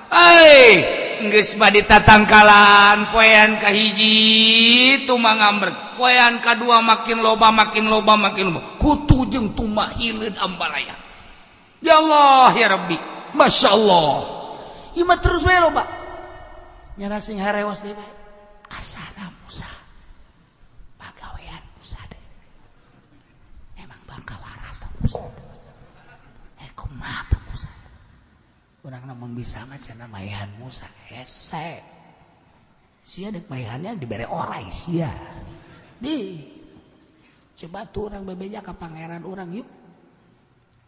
Hei, geus mah ditatangkalan poean kahiji tuma ngambrek, poean kadua makin loba, makin loba, makin loba. Kutu jeung tuma hileud ambalaya. Ya Allah ya Rabbi, Masya Allah. Ieu mah terus bae loba. Nyana sing harewas deui bae. Asana Musa. Pagawean Musa deh. Emang bangkawara teh Musa. Eh, kumaha teh Musa? Urang namun bisa mah cenah mayan Musa hese. Sia dek mayannya dibere orai sia. Di. Coba tuh urang bebeja ka pangeran urang yuk.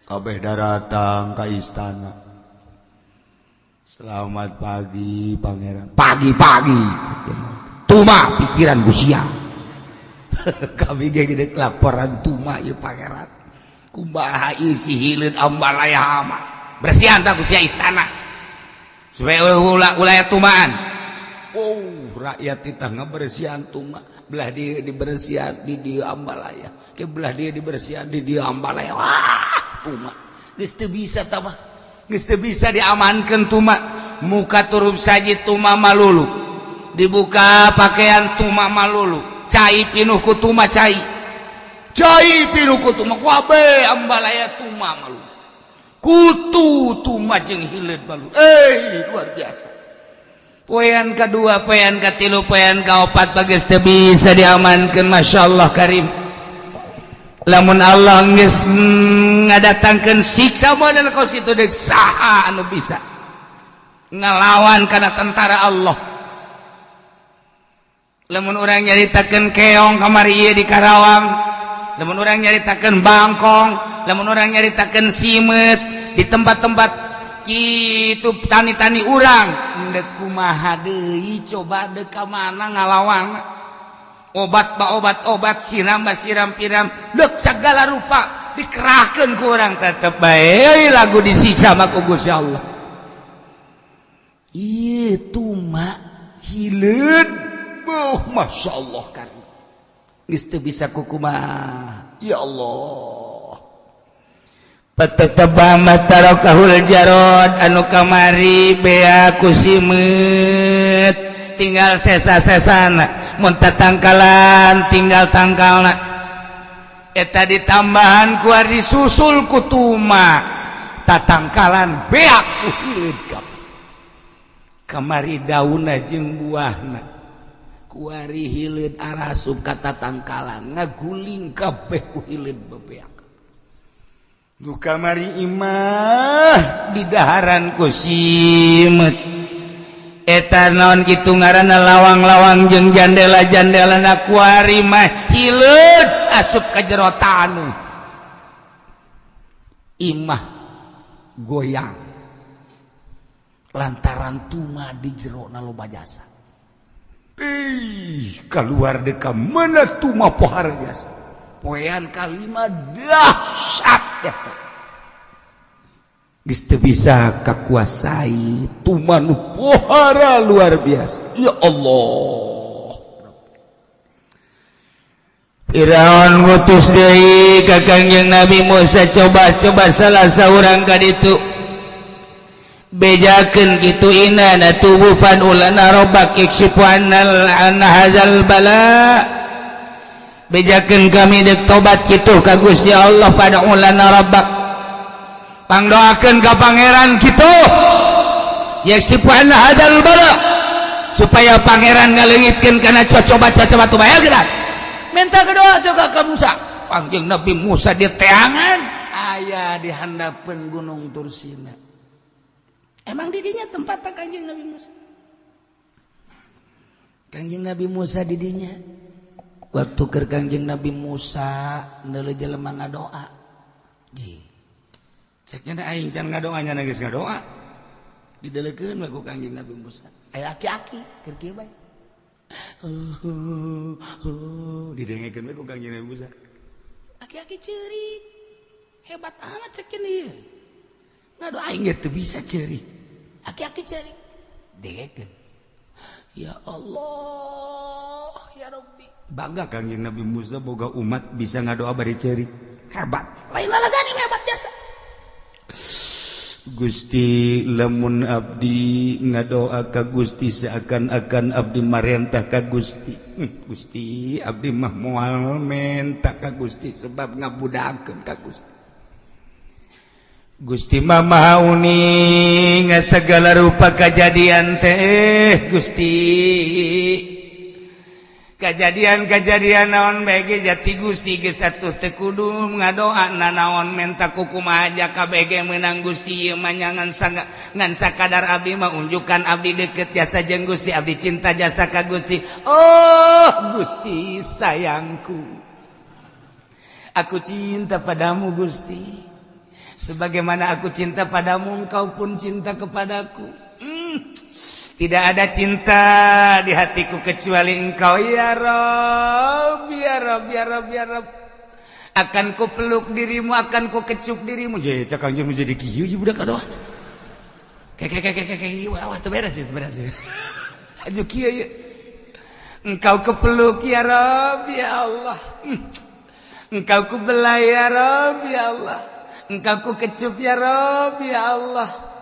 Kabeh daratang ka istana. Selamat pagi, pangeran. Pagi-pagi. Tuma pikiran ku sia. Kami ge gede laporan tuma ieu pangeran. Kumaha isi hileud ambalaya mah. Bersihan tah ku sia istana. Supaya ulah ulah tumaan. Oh, rakyat kita ngebersihan tuma. Belah dia dibersihan di dia ambalaya. Ke belah dia dibersihan di dia ambalaya. Wah, tuma. Geus teu bisa tah mah. Geus teu bisa diamankeun tuma. Muka turun saji tuma malulu. Dibuka pakaian tuma malulu. Cai pinuh ku tuma cai. Cai pinuh ku tuma wabe ambalaya tuma malulu. Kutu tuma jeung hileud malu. Eh, luar biasa. Poean kedua, poean katilu, poean kaopat bagus teu bisa diamankeun, Masya Allah karim. Lamun Allah geus ngadatangkeun siksa model kos itu deuk saha anu bisa ngelawan kana tentara Allah? Lamun urang nyaritakeun keong kamari ieu di Karawang, lamun urang nyaritakeun bangkong, lamun urang nyaritakeun simet di tempat-tempat kitu tani-tani urang, deuk kumaha deui coba, deuk ka mana ngalawan? Obat ba obat obat, siram ba siram piram, deuk segala rupa dikerahkeun ku urang, tetep bae lagu disiksa mah ku Gusti Allah. Ieu tuma hileud. Oh, Masya Allah kan. Geus teu bisa kukumaha. Ya Allah. Patetebah tarakahul jarod, anu kamari bea ku simeut tinggal sesa-sesana, mun tatangkalan tinggal tangkalna, eta ditambahan ku disusul ku tuma, tatangkalan beak ku hileud kabeh. Kamari daunna jeung buahna, kuari hileud arasup ka tatangkalan, ngaguling kabeh ku hileud bebeak. Nu kamari imah didaharan ku simeut, eta naon kitu ngaranna, lawang-lawang jeung jandela-jandela na, kuari mah hileud asup ka jero tanu, imah goyang lantaran tuma di jero na loba jasa. Ih, keluar deka mana tuma pohara jasa. Poean kalima dahsyat jasa. Geus teu bisa kakuasai tuma nu pohara luar biasa. Ya Allah. Firaun ngutus deui ka Kangjeng Nabi Musa, coba-coba salah saurang ka ditu. Bejakeun kitu, inna natubu fad'u lana rabbak yakshifu annal an hadzal bala. Bejakeun kami dek tobat kitu ka Gusti Allah, fad'u lana rabbak, pangdoakeun ka Pangeran kitu, yakshifu anna hadzal bala, supaya Pangeran ngaleungitkeun kana cocoba-cocoba tu bae geura. Minta ke doa tuh ka Musa. Panggil Nabi Musa di teangan aya di handapeun Gunung Tursina. Emang didinya tempat Kanjeng Nabi Musa. Kanjeng Nabi Musa didinya waktu ke Kanjeng Nabi Musa neuleuh jelema ngadoa. Ji. Ceknya aing can ngadoa, nya geus ngadoa. Didelekeun we ku Kanjeng Nabi Musa. Aya aki-aki keur kieu bae. Didengekeun we ku Kanjeng Nabi Musa. Aki-aki ceurik. Hebat amat cekin ieu. Ngadoa aing ge teu bisa ceurik. Aki-aki ceurik. Dengekeun. Ya Allah, ya Rabbi. Bangga Kanjeng Nabi Musa boga umat bisa ngadoa bari ceurik. Hebat. Lain lalagani hebat jasa. Gusti, lamun abdi ngadoa ka Gusti seakan-akan abdi marentah ka Gusti. Gusti, abdi mah moal menta ka Gusti sebab ngabudakeun ka Gusti. Gusti mah maha uning segala rupa kejadian teh. Gusti, kejadian-kejadian naon bae jati Gusti geus atuh teu kudu ngadoa nanaon menta kukumaha aja kabeh menang Gusti. Ieu mah ngan ngan sakadar abdi mah unjukan abdi deket jasa jeung Gusti, abdi cinta jasa ka Gusti. Oh Gusti sayangku, aku cinta padamu Gusti, sebagaimana aku cinta padamu engkau pun cinta kepadaku. Tidak ada cinta di hatiku kecuali engkau, ya Rob, ya Rob, ya Rob, ya Rob. Akan ku peluk dirimu, akan ku kecup dirimu. Jadi cak Kanjeng menjadi kieu ieu budak aduh. Kayak kayak kayak kayak wah, tuh beres itu, beres. Aju kieu ya. Engkau kepeluk, ya Rob, ya Allah. Engkau ku belai, ya Rob, ya Allah. Engkau ku kecup, ya Rob, ya Allah.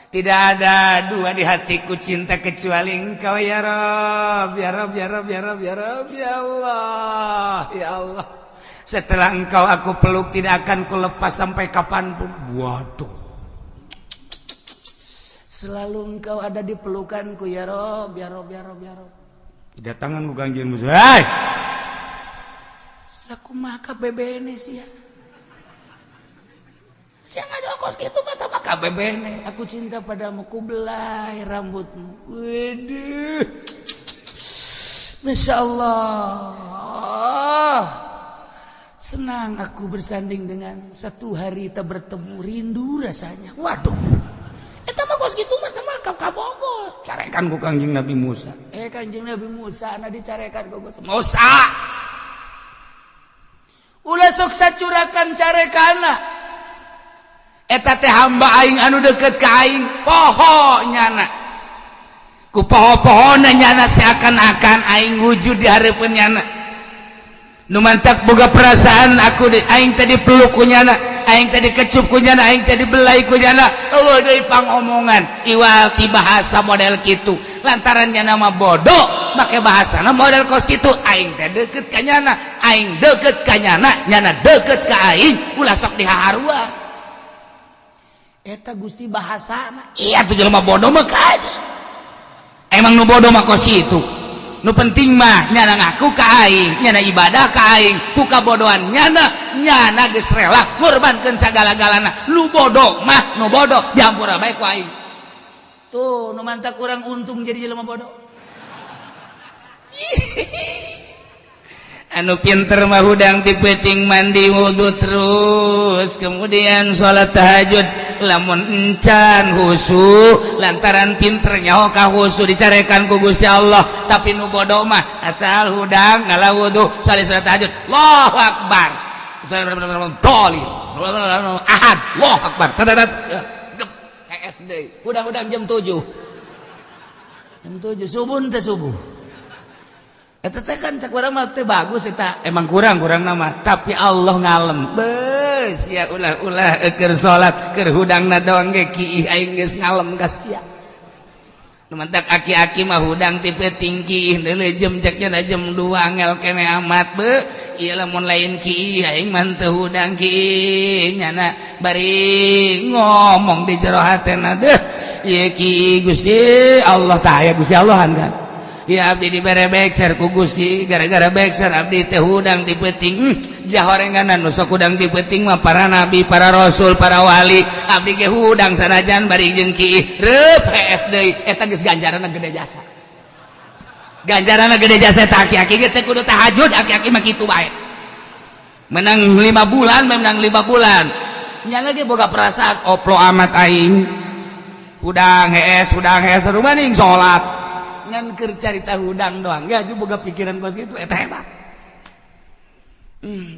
Tidak ada dua di hatiku cinta kecuali engkau, ya Rob, ya Rob, ya Rob, ya Rob, ya Rob, ya Allah, ya Allah. Setelah engkau aku peluk tidak akan ku lepas sampai kapanpun. Waduh. Selalu engkau ada di pelukanku, ya Rob, ya Rob, ya Rob, ya Rob. Kedatangan ku Kanjeng Musa. Hei! Sakumaha KBBN sih ya? Sia ngadoa kos kitu mata mah KBBN. Aku cinta padamu, ku belai rambutmu. Waduh. Masya Allah. Senang aku bersanding dengan satu hari tak bertemu rindu rasanya. Waduh. Eta mah kos kitu mah sama kabogo. Carekan ku Kanjeng Nabi Musa. Eh, Kanjeng Nabi Musa na dicarekan ku Musa. Ulah sok sacurakan carekana. Eta teh hamba aing anu deket ka aing, poho nyana. Ku poho-pohona nyana seakan-akan aing wujud di hareupeun nyana. Nu mantak boga perasaan aku di, aing tadi peluk ku nyana, aing tadi kecup ku nyana, aing tadi belai ku nyana. Eueuh deui pangomongan iwal ti bahasa model kitu. Lantaran nyana mah bodoh, make bahasana model kos kitu. Aing teh deket ka nyana, aing deket ka nyana, nyana deket ka aing, ulah sok dihaharua. Eta Gusti bahasana. Iya tuh jelema bodoh mah aja. Emang nu bodoh mah kos kitu. Nu penting mah nyana ngaku ka aing, nyana ibadah ka aing, ku kabodohan nyana, nyana geus rela ngorbankeun sagala-galana. Nu bodoh mah nu bodoh, dihampura bae ku aing. Tuh, nu mantak kurang untung jadi jelema bodoh. Anu pinter mah hudang ti peuting mandi wudhu terus kemudian sholat tahajud, lamun encan husu lantaran pinter nyaho ka husu dicarekan ku Gusti Allah. Tapi nu bodoh mah asal hudang ngala wudu salat tahajud, Allahu akbar, dolin ahad, Allahu akbar, SD hudang-hudang jam 7, jam 7 subuh teh subuh. Eta teh kan cak urang mah teh bagus eta, emang kurang kurang nama, tapi Allah ngalem be. Sia ulah-ulah keur salat, keur hudangna doang ge kiih, aing geus ngalem ka sia. Nu mantak aki-aki mah hudang ti peuting kiih deuleu jam ceknya jam 2 angel kene amat be. Ieu lamun lain kiih aing mah teu hudang kiih nyana bari ngomong di jero hatena deh. Ieu kiih Gusti Allah tah aya Gusti Allahan kan. Ya abdi dibere bekser ku Gusti, gara-gara bekser abdi teh hudang ti peuting. Jahorenganan nu sok hudang ti peuting mah para nabi, para rasul, para wali. Abdi ge hudang sanajan bari jeung kiih reup hees deui, eta geus ganjaranna gede jasa. Ganjaranna gede jasa eta aki-aki ge teh kudu tahajud, aki-aki mah kitu bae. Menang 5 bulan, menang 5 bulan. Nya lagi boga perasaan oplo amat aing. Hudang hees, hudang hees, rumaning salat. Ngan keur carita hudang doang ya boga pikiran kos kitu, eta hebat.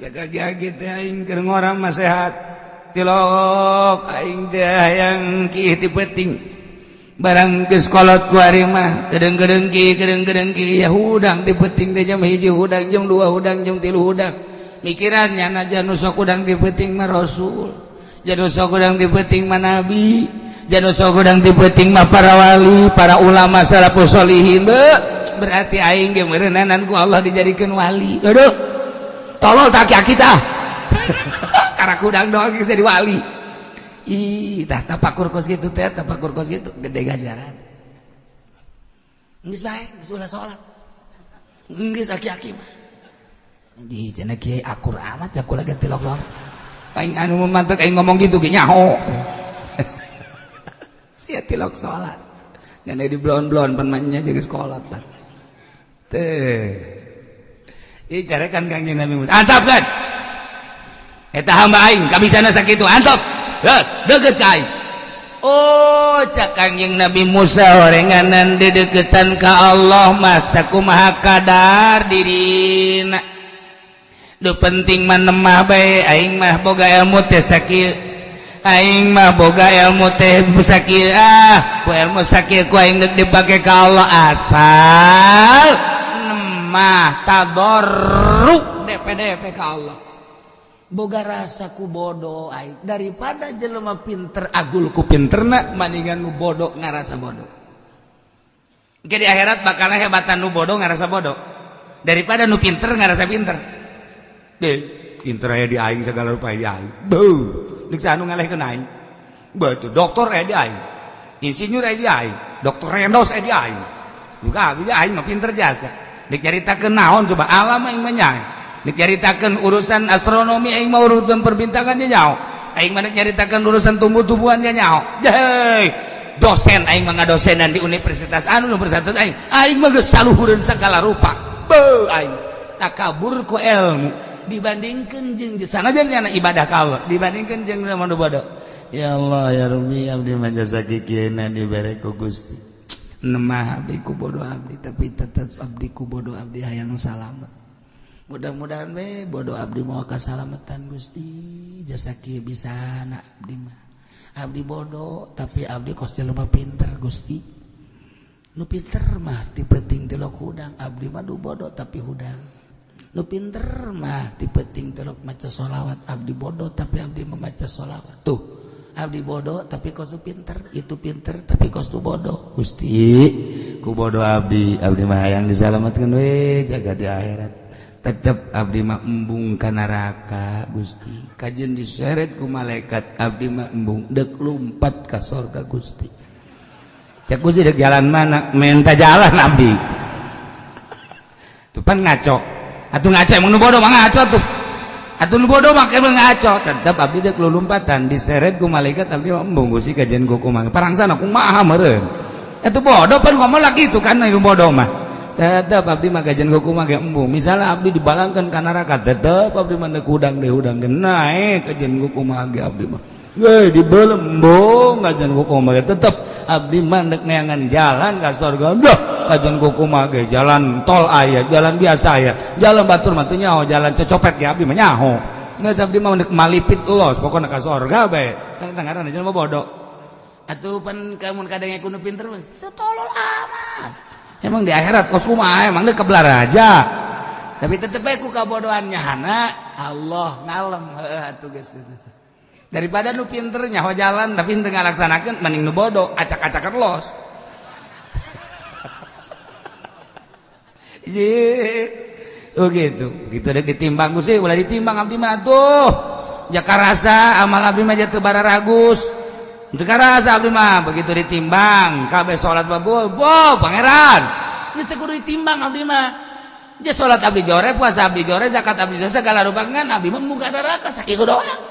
Jaga ge teh aing keur ngorang mah sehat. Tilok aing teh hayang kiih ti peuting. Barang geus kolot ku ari mah kedeung-kedeung kiih, kedeung-kedeung kiih, ya hudang ti peuting teh jam 1 hudang, jam 2 hudang, jam 3 hudang. Mikirannya najan nu sok hudang ti peuting mah rasul, jan nu sok hudang ti peuting mah nabi, jan nu sok hudang ti peuting mah para wali, para ulama salafus solihin. Be, berarti aing ge meureunanan ku Allah dijadikeun wali. Aduh, tolol tak aki tah. Karena hudang doang geus jadi wali. Ih, tah tapakur kos kitu teh, tapakur kos kitu gede ganjaran. Geus bae, geus ulah salat. Geus aki-aki mah. Di cenah kiai akur amat ya kula ge tilok salat. Aing anu mantek aing ngomong gitu ge nyaho. Sia tilok salat. Ngan di blon-blon pan mah jeung sekolah tah. Teh. Ih carekan Kangjeng Nabi Musa. Antap kan? Eta hamba aing kabisana sakitu antap. Geus, deukeut ka aing. Oh, cak Kangjeng Nabi Musa, orenganan dedeketan ka Allah masa kumaha kadar dirina. Nu penting mah nemah bae, aing mah boga ilmu teh sakieu. Aing mah boga ilmu teh sakieu, ah, ku ilmu sakieu ku aing deuk dipake ka Allah, asal nemah tadarru DPDP ka Allah. Boga rasa ku bodoh aing daripada jelema pinter agul ku pinterna, maningan nu bodoh ngarasa bodoh. Jadi akhirat bakal hebatan nu bodoh ngarasa bodoh daripada nu pinter ngarasa pinter. Deh, pinter aya di aing, segala rupa di aing. Beuh, deuk saha nu ngalehkeun aing? Betul, doktor aya di aing. Insinyur aya di aing, doktor Rendos aya di aing. Juga abdi aing mah pinter jasa. Deuk nyaritakeun naon coba alam aing mah nyaho. Deuk nyaritakeun urusan astronomi aing mah urusan perbintangan nya nyaho. Aing mah deuk nyaritakeun urusan tumbuh-tumbuhan nya nyaho. Hei, dosen aing mah ngadosenan di universitas anu universitas aing. Aing mah geus saluhureun segala rupa. Beuh, aing takabur ku ilmu dibandingkan jeung sanajan nyana ibadah ka Allah dibandingkan jeung nu bodoh. Ya Allah ya Rabbi, abdi mah jasa kikieuna dibere ku Gusti. Nemah abdi ku bodoh abdi, tapi tetep abdi ku bodoh abdi hayang salamet. Mudah-mudahan we bodoh abdi mau kasalamatan Gusti, jasa kieu bisa na abdi mah. Abdi bodoh tapi abdi kos jelema pinter Gusti. Nu pinter mah ti peuting tilok hudang, abdi mah du bodoh tapi hudang. Nu pinter mah ti peuting tilok maca sholawat, abdi bodoh tapi abdi membaca sholawat. Tuh, abdi bodoh tapi kos nu pinter, itu pinter tapi kos nu bodoh. Gusti, ku bodoh abdi, abdi mah hayang disalamatkeun we jaga di akhirat. Tetep abdi mah embung ka neraka Gusti. Kajeun diseret ku malaikat abdi mah embung deuk lumpat ka sorga Gusti. Ya Gusti dek jalan mana? Minta jalan abdi. Tuh pan ngaco. Atuh ngaco emang nu bodoh mah ngaco tuh. Atuh nu bodoh mah emang ngaco. Tetep abdi dek lulumpatan diseret ku malaikat abdi mah embung Gusti kajeun ku kumaha. Parangsana kumaha meureun. Atuh bodoh pan ngomong lagi itu kan nu bodoh mah. Tetep abdi mah kajeun ku kumaha ge embung. Misalnya abdi dibalangkeun ka neraka tetep abdi mah deuk hudang deui hudang ge naek kajeun ku kumaha ge abdi mah. Weh dibelem embung kajeun ku kumaha ge tetep abdi mah deuk neangan jalan ka surga. Dah kajeun ku kumaha ge jalan tol aya, jalan biasa aya, jalan batur mah teu nyaho, jalan cecopet ge abdi mah nyaho. Geus abdi mah deuk malipit los pokona ka surga bae. Tah ngaranna jelema bodoh. Atuh pan kamun kadang kudu pinter mah setolol amat. Emang di akhirat kos kumaha emang deuk kebelar aja. Tapi tetep bae ku kabodohannya hana Allah ngalem heuh atuh geus. Daripada nu pinter nyaho jalan tapi henteu ngalaksanakeun mending nu bodoh acak-acakan los. Oh gitu. Gitu dek ditimbang Gusti, ulah ditimbang abdi mah atuh. Ja karasa amal abdi mah teu bararagus. Teu karasa abdi mah begitu ditimbang kabeh salat babu, bo pangeran. Geus teu kudu ditimbang abdi mah. Ja salat abdi jore, puasa abdi jore, zakat abdi jore, segala rupa ngan abdi mah muka neraka sakitu doang.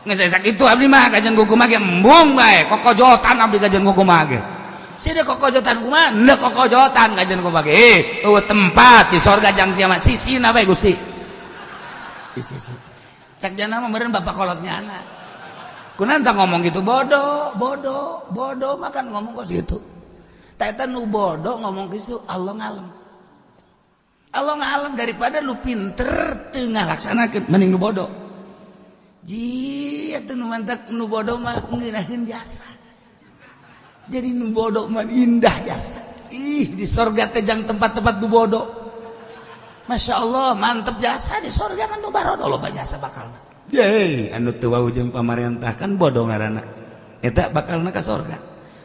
Geus sakitu abdi mah kajian kumaha ge embung bae, kokojotan abdi kajian kumaha ge. Sini kokojotan kumaha? Ndek kokojotan kajian kumaha ge. Eueuh tempat di sorga jang sia mah sisina bae Gusti. Di sisi. Cak jana mah meureun bapak kolotnya anak. Kunaon tah ngomong gitu bodoh, bodoh, bodoh makan ngomong kos gitu. Tah eta nu bodoh ngomong kitu Allah ngalem. Allah ngalem daripada lu pinter teu ngalaksanakeun mending nu bodoh. Ji atuh nu mantak nu bodoh mah ngeunaheun jasa. Jadi nu bodoh mah indah jasa. Ih di sorga teh jang tempat-tempat nu bodoh. Masya Allah mantep jasa di sorga mah nu barodo loba jasa bakalna. Yeay anu teu wau jeung pamarentah kan bodoh ngaranna. Eta bakalna ka sorga.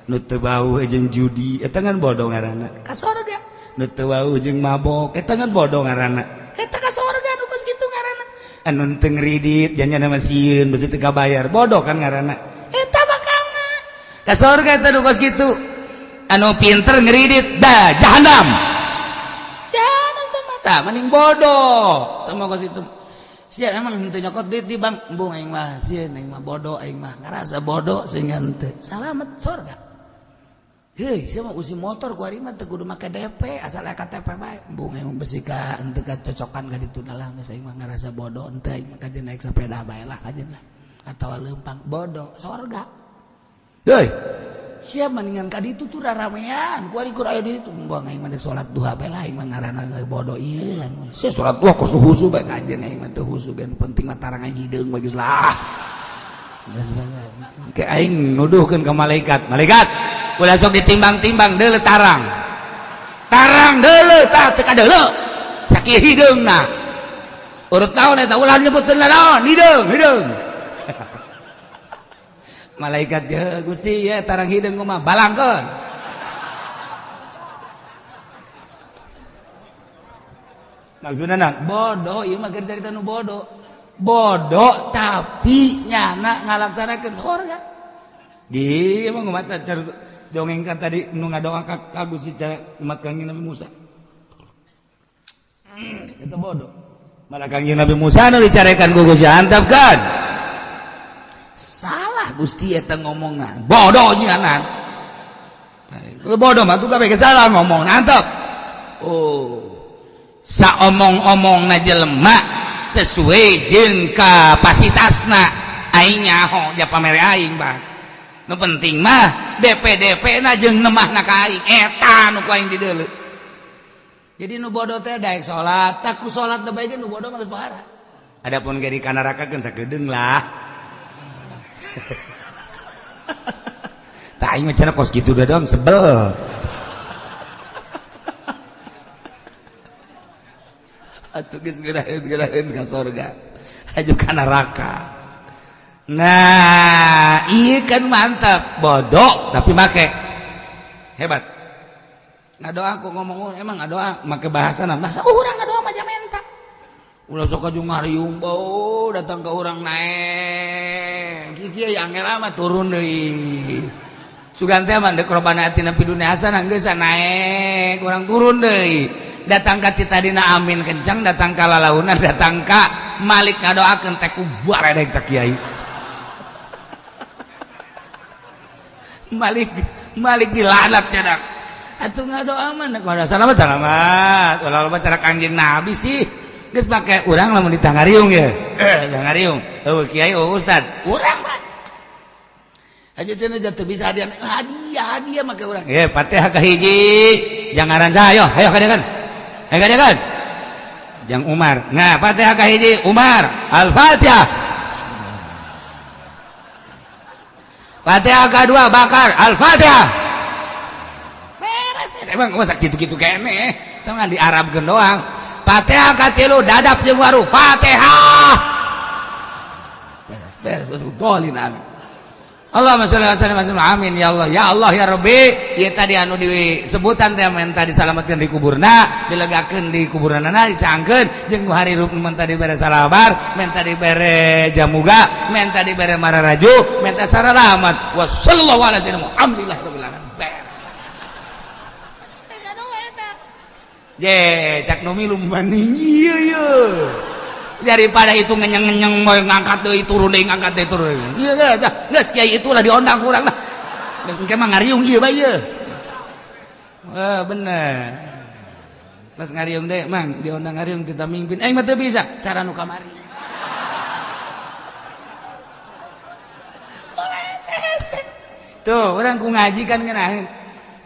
Nu teu wau jeung judi eta kan bodoh ngaranna. Ka sorga. Nu teu wau jeung mabok eta kan bodoh ngaranna. Eta ka sorga nu geus kitu ngaranna. Anu teu ngridit janjana mah sieun beusi teu kabayar bodoh kan ngaranna. Eta bakalna ka sorga eta nu kos kitu. Anu pinter ngeridit dah jahanam. Jahanam teh mata mending bodoh. Teu mah kos itu. Sia emang henteu nyokot duit di bank, embung aing mah sieun aing mah bodoh aing mah ngarasa bodoh sehingga henteu. Salamet sorga. Heuy, sia mah usi motor ku ari mah teu kudu make DP asal KTP bae. Embung aing mah besi ka henteu kacocokan ka ditu lah geus aing mah ngarasa bodoh henteu aing mah kajeun naik sepeda bae lah kajeun lah. Atawa leumpang bodoh sorga. Heuy, sia mendingan ka ditu tuh raramean ku ari kur aya di ditu buang aing mah salat duha bae lah aing mah ngaranna bodoh ieu. Sia salat duha kos husu bae kajeun aing mah teu husu ge penting mah tarang aing hideung bae geus lah. Geus bae. Ke aing nuduhkeun ka malaikat, malaikat ulah sok ditimbang-timbang deuleu tarang. Tarang deuleu tah teu kadeuleu. Sakieu hideungna. Urut naon eta ulah nyebutkeun naon hideung, hideung. Malaikat ya Gusti ya tarang hideung mah balangkeun. Maksudna na bodoh ieu mah keur carita nu bodoh. Bodoh tapi nyana ngalaksanakeun sorga. Di emang mata dongengkan tadi nu ngadoa ka Gusti umat Kangjeng Nabi Musa. Eta bodoh. Malah Kangjeng Nabi Musa nu dicarekan ku Gusti antapkeun. Salah Gusti eta ngomongna. Bodoh jianan. Bodoh mah tuh kabeh salah ngomong antep. Oh. Saomong-omongna jelema sesuai jeung kapasitasna aing nyaho ja pamere aing bang. Nu penting mah DP-DP na jeung nemahna ka aing eta nu ku aing dideuleu. Jadi nu bodoh teh daek salat, tak ku salat teh bae nu bodoh mah geus pohara. Adapun ge di kanaraka keun sakedeung lah. Tak aing mah cenah kos kitu doang sebel. Atuh geus geuraheun ka sorga. Aju ka neraka. Nah, iya kan mantap, bodoh tapi make. Hebat. Ngadoa aku ngomong emang ngadoa make bahasa bahasa urang ngadoa mah jamenta. Ulah sok aju ngariung bau datang ke urang naek. Kieu angel amat turun deui. Sugan teh mah deuk robana atina fid dunya hasanah geus naek, urang turun deui. Datang ka ti tadina amin kencang, datang ka lalaunan, datang ka Malik ngadoakeun teh ku baredeg teh kiai. Malik Malik dilaknat cenah. Atuh ngadoa mah nek salamat salamat. Ulah loba cara Kangjeng Nabi sih. Geus make urang lamun ditangariung ye. Tangariung. Eueuh kiai eueuh ustad. Urang mah. Aja cenah jatuh bisa hadiah hadiah hadiah make urang. Ye Fatihah kahiji. Jangan saha ayo, ayo kadekan. Ayo kadekan. Jang Umar. Nah, Fatihah kahiji Umar. Al-Fatihah. Fatihah kedua Bakar. Al-Fatihah. Beres. Emang masa gitu-gitu kene. Tong di Arabkeun doang. Fatihah katilu dadap jeung waru Fatihah. Beres dolin, amin. Allahumma sholli wa sallim wa amin ya Allah, ya Allah, ya Rabbi. Ieu tadi anu disebutan teh menta disalametkeun di kuburna, dilegakeun di kuburanna, disangkeun jeung nu harirup, menta dibere salabar, menta dibere jamuga, menta dibere mararaju, menta saralamat. Wa sallallahu alaihi wasallam, alhamdulillah rabbil alamin. Beres. Je cak nu milu maning ieu ieu daripada itu ngenyeng-ngenyeng, mau ngangkat deui, turun deui, ngangkat deui, turun. Ieu geus kiai itulah diondang kurang lah, geus engke mah ngariung ieu bae ieu. Wah, bener. Pas ngariung deh, Mang, diondang ngariung kita mimpin. Eh, mah teu bisa cara nu kamari. Tuh, orang ku ngaji kan ngeunaheun.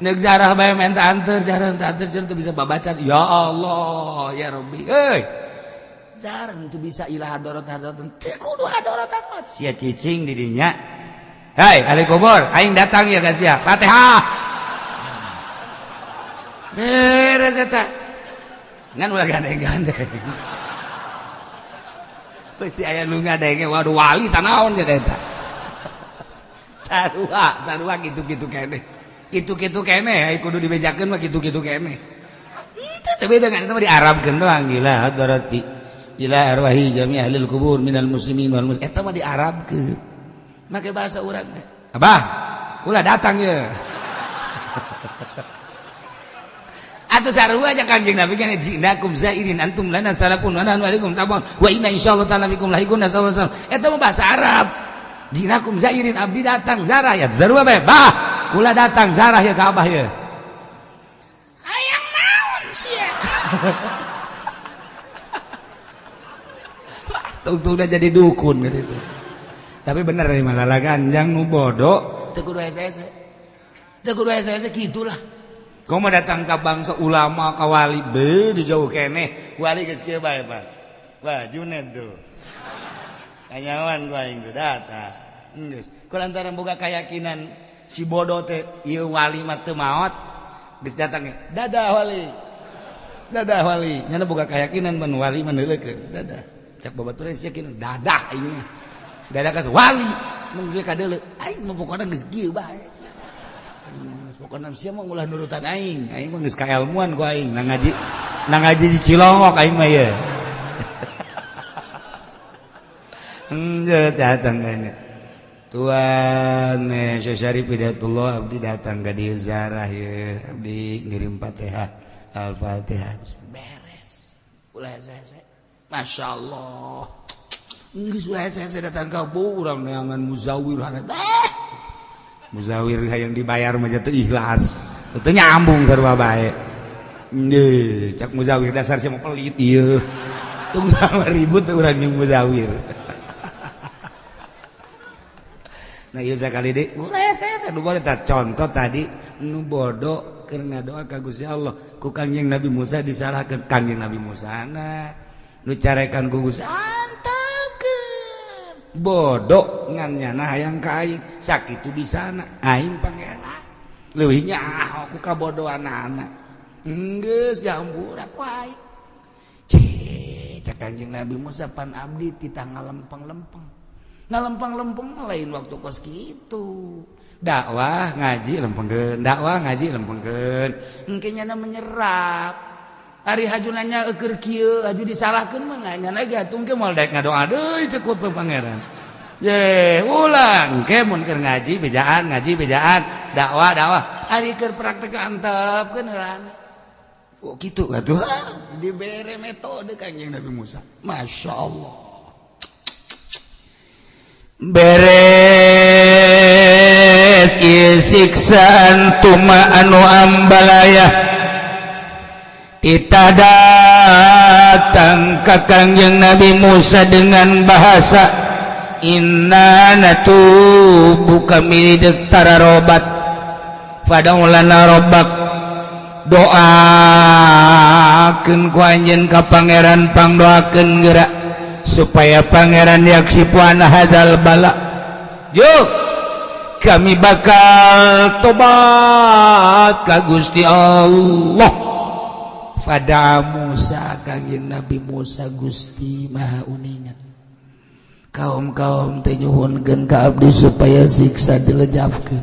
Neuk zarah bae menta anteur, jarah menta anteur, teu bisa babacan. Ya Allah, ya Rabbi. Euy. Jarang tuh bisa ilah hadorot hadorot teu kudu hadorot amat sia cicing di dinya. Hai ahli kubur, aing datang ya ka sia. Fatihah. Beres eta. Ngan ulah gandeng-gandeng. Pasti aya nu ngadenge, waduh, wali tanaon jadi eta. Sarua, sarua gitu-gitu keneh. Gitu-gitu keneh, kudu dibejakeun mah gitu-gitu keneh. Itu beda kan, itu mah diarabkeun doang, gila hadarati ila arwahi jami ahlil kubur minal muslimin wal muslimin. Eta mah diarabkeun. Make bahasa urang teh. Abah, kula datang ya. Atau sarua aja Kanjeng Nabi kan, jinakum zairin antum lana salafun wa nahnu alaikum tabun wa inna insyaallah ta'ala bikum lahiqun, sallallahu alaihi wasallam. Eta mah bahasa Arab. Jinakum zairin, abdi datang zarah ya, sarua bae. Bah, kula datang zarah ya ka abah ya. Hayang naon sia? Tungtung udah jadi dukun gitu. Tapi bener nih malah ganjang nu bodoh teu kudu hese-hese. Teu kudu hese-hese gitulah. Kau mau datang ke bangsa ulama ka wali be di jauh keneh. Wali geus kieu bae, Pak. Wah, Junet tuh. Kanyawan ku aing tuh datang. Geus. Ku lantaran boga keyakinan si bodoh teh ieu wali mah teu maot, geus datang dadah wali. Dadah wali. Nyana boga keyakinan mun wali mah neuleukeun. Dadah. Cak babaturan sia yakin dadah aing mah. Dadah ka wali. Mun geus kadeuleu aing mah pokona geus kieu bae. Pokona sia mah ulah nurutan aing. Aing mah geus kaelmuan ku aing. Nang ngaji di Cilongok aing mah ye. Enggeus datang kayaknya. Tuan Syekh Syarif Hidayatullah, abdi datang ka dieu zarah ye, abdi ngirim Fatihah, Al-Fatihah. Beres. Ulah hese-hese. Masya Allah. Geus ulah hese-hese datang ka urang neangan muzawir hana. Muzawir hayang dibayar mah teu ikhlas. Teu nyambung sarua bae. Nggih, cak muzawir dasar sia mah pelit ieu. Tung sama ribut urang jeung muzawir. Nah, ieu sakali deui ulah hese-hese nu boleh tah contoh tadi nu bodoh keur ngadoa ka Gusti Allah ku Kangjeng Nabi Musa disalahkeun Kangjeng Nabi Musa na nu carekan ku Gusti antepkeun bodoh ngan nyana hayang ka aing sakitu bisana aing pangeran leuwih nyaho ku kabodohanana geus jambura ku aing. Cih, cak Kangjeng Nabi Musa pan abdi titah ngalempeng-lempeng. Ngalempeng-lempeng lain waktu kos kitu. Dakwah ngaji lempengkeun, dakwah ngaji lempengkeun. Engke nyana menyerap. Ari haju nanya eueur kieu, haju disalahkeun mah nyana ge atuh engke moal daek ngadoa deui cek ku pangeran. Ye, ulah engke mun keur ngaji bejaan, ngaji bejaan, dakwah dakwah. Ari keur praktek antepkeun heulana. Oh kitu atuh. Dibere metode Kangjeng Nabi Musa. Masya Allah. Beres ieu siksaan tuma anu ambalaya tita datang ka Kangjeng Nabi Musa dengan bahasa inna natubu, kami deuk tararobat, fad'u lana rabbak, doakeun ku anjeun ka pangeran, pangdoakeun geura supaya pangeran yaksifu anna hadzal bala. Yuk kami bakal tobat ka Gusti Allah. Fada'a Musa, Kangjeng Nabi Musa, Gusti Maha uninga, kaum-kaum teh nyuhunkeun ka abdi supaya siksa dilejapkeun.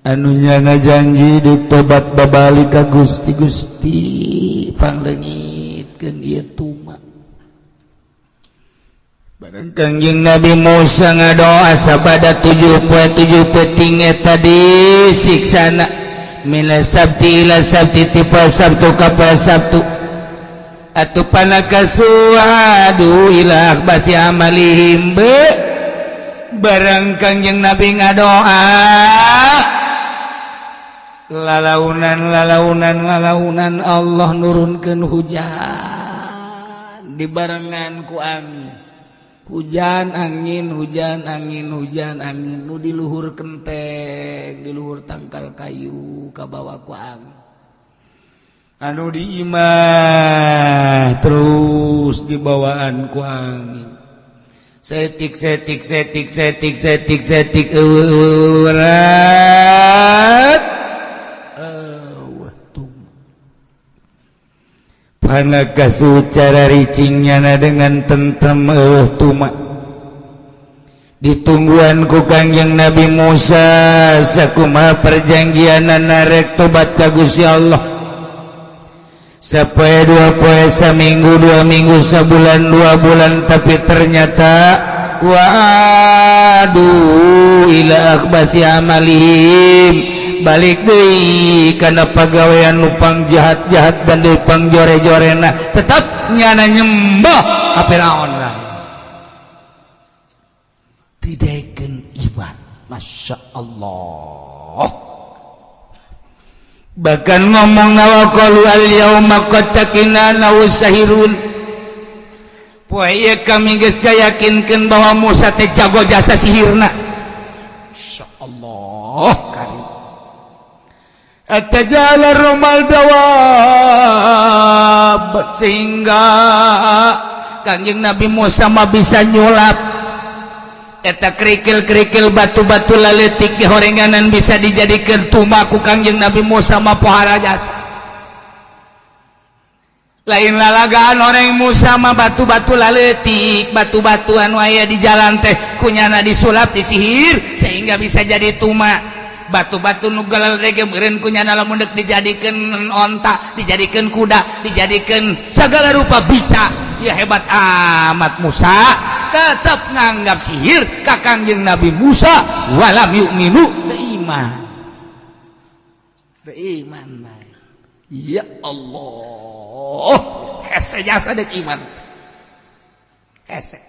Anu nyana janji ditobat babalik ka Gusti. Gusti, pangleungitkeun ieu tuma. Bareng Kangjeng Nabi Musa ngadoa sabada 7 poe 7 peuting eta disiksana, minas sabti ila sabti, ti poe Sabtu ka poe Sabtu. Atuh fanakatsu adu ila akhbathi amalihim. Be bareng Kangjeng Nabi ngadoa, lalaunan lalaunan lalaunan Allah nurunkeun hujan dibarengan ku angin, hujan angin, hujan angin, hujan angin. Nu di luhur kenteng, di luhur tangkal kayu kabawa ku angin. Anu di imah terus dibawaan ku angin, setik setik setik setik setik setik, eurat. Eueuh, fanakatsu, cara ricingnya dengan tentrem, eueuh tuma. Ditungguan ku Kangjeng Nabi Musa sakumaha perjanjian, narek tobat ka Gusti Allah sapoe, 2 poe, seminggu, 2 minggu, sebulan, 2 bulan, tapi ternyata wa'adu ila akhbasi amalihim, balik deui kana pagawean nupang jahat-jahat dan nupang jore-jorena, tetap nyana nyembah ka Firaun lah, didaekeun iman. Masya Allah, bahkan ngomong wa qalu al yauma qad taqina sahirun. Poe ieu kami geus yakinkeun bahwa Musa teh jago jasa sihirna. Masya Allah karim. Atajala romal dawab, sehingga Kangjeng Nabi Musa mah bisa nyulap eta kerikil-kerikil, batu-batu laletik di horenganan bisa dijadikan tuma ku Kangjeng Nabi Musa mah. Pohara jasa, lain lalagaan orang Musa mah. Batu-batu laletik, batu-batu anu aya di jalan teh kunyana disulap, disihir sehingga bisa jadi tuma. Batu-batu nu galalege meureun kunyana lamun deuk dijadikeun onta, dijadikeun kuda, dijadikeun segala rupa bisa. Ya, hebat amat Musa. Tetap nganggap sihir ka Kangjeng Nabi Musa. Walam yu'minu, teu iman, teu iman bae. Ya Allah, hese jasa dek iman, hese.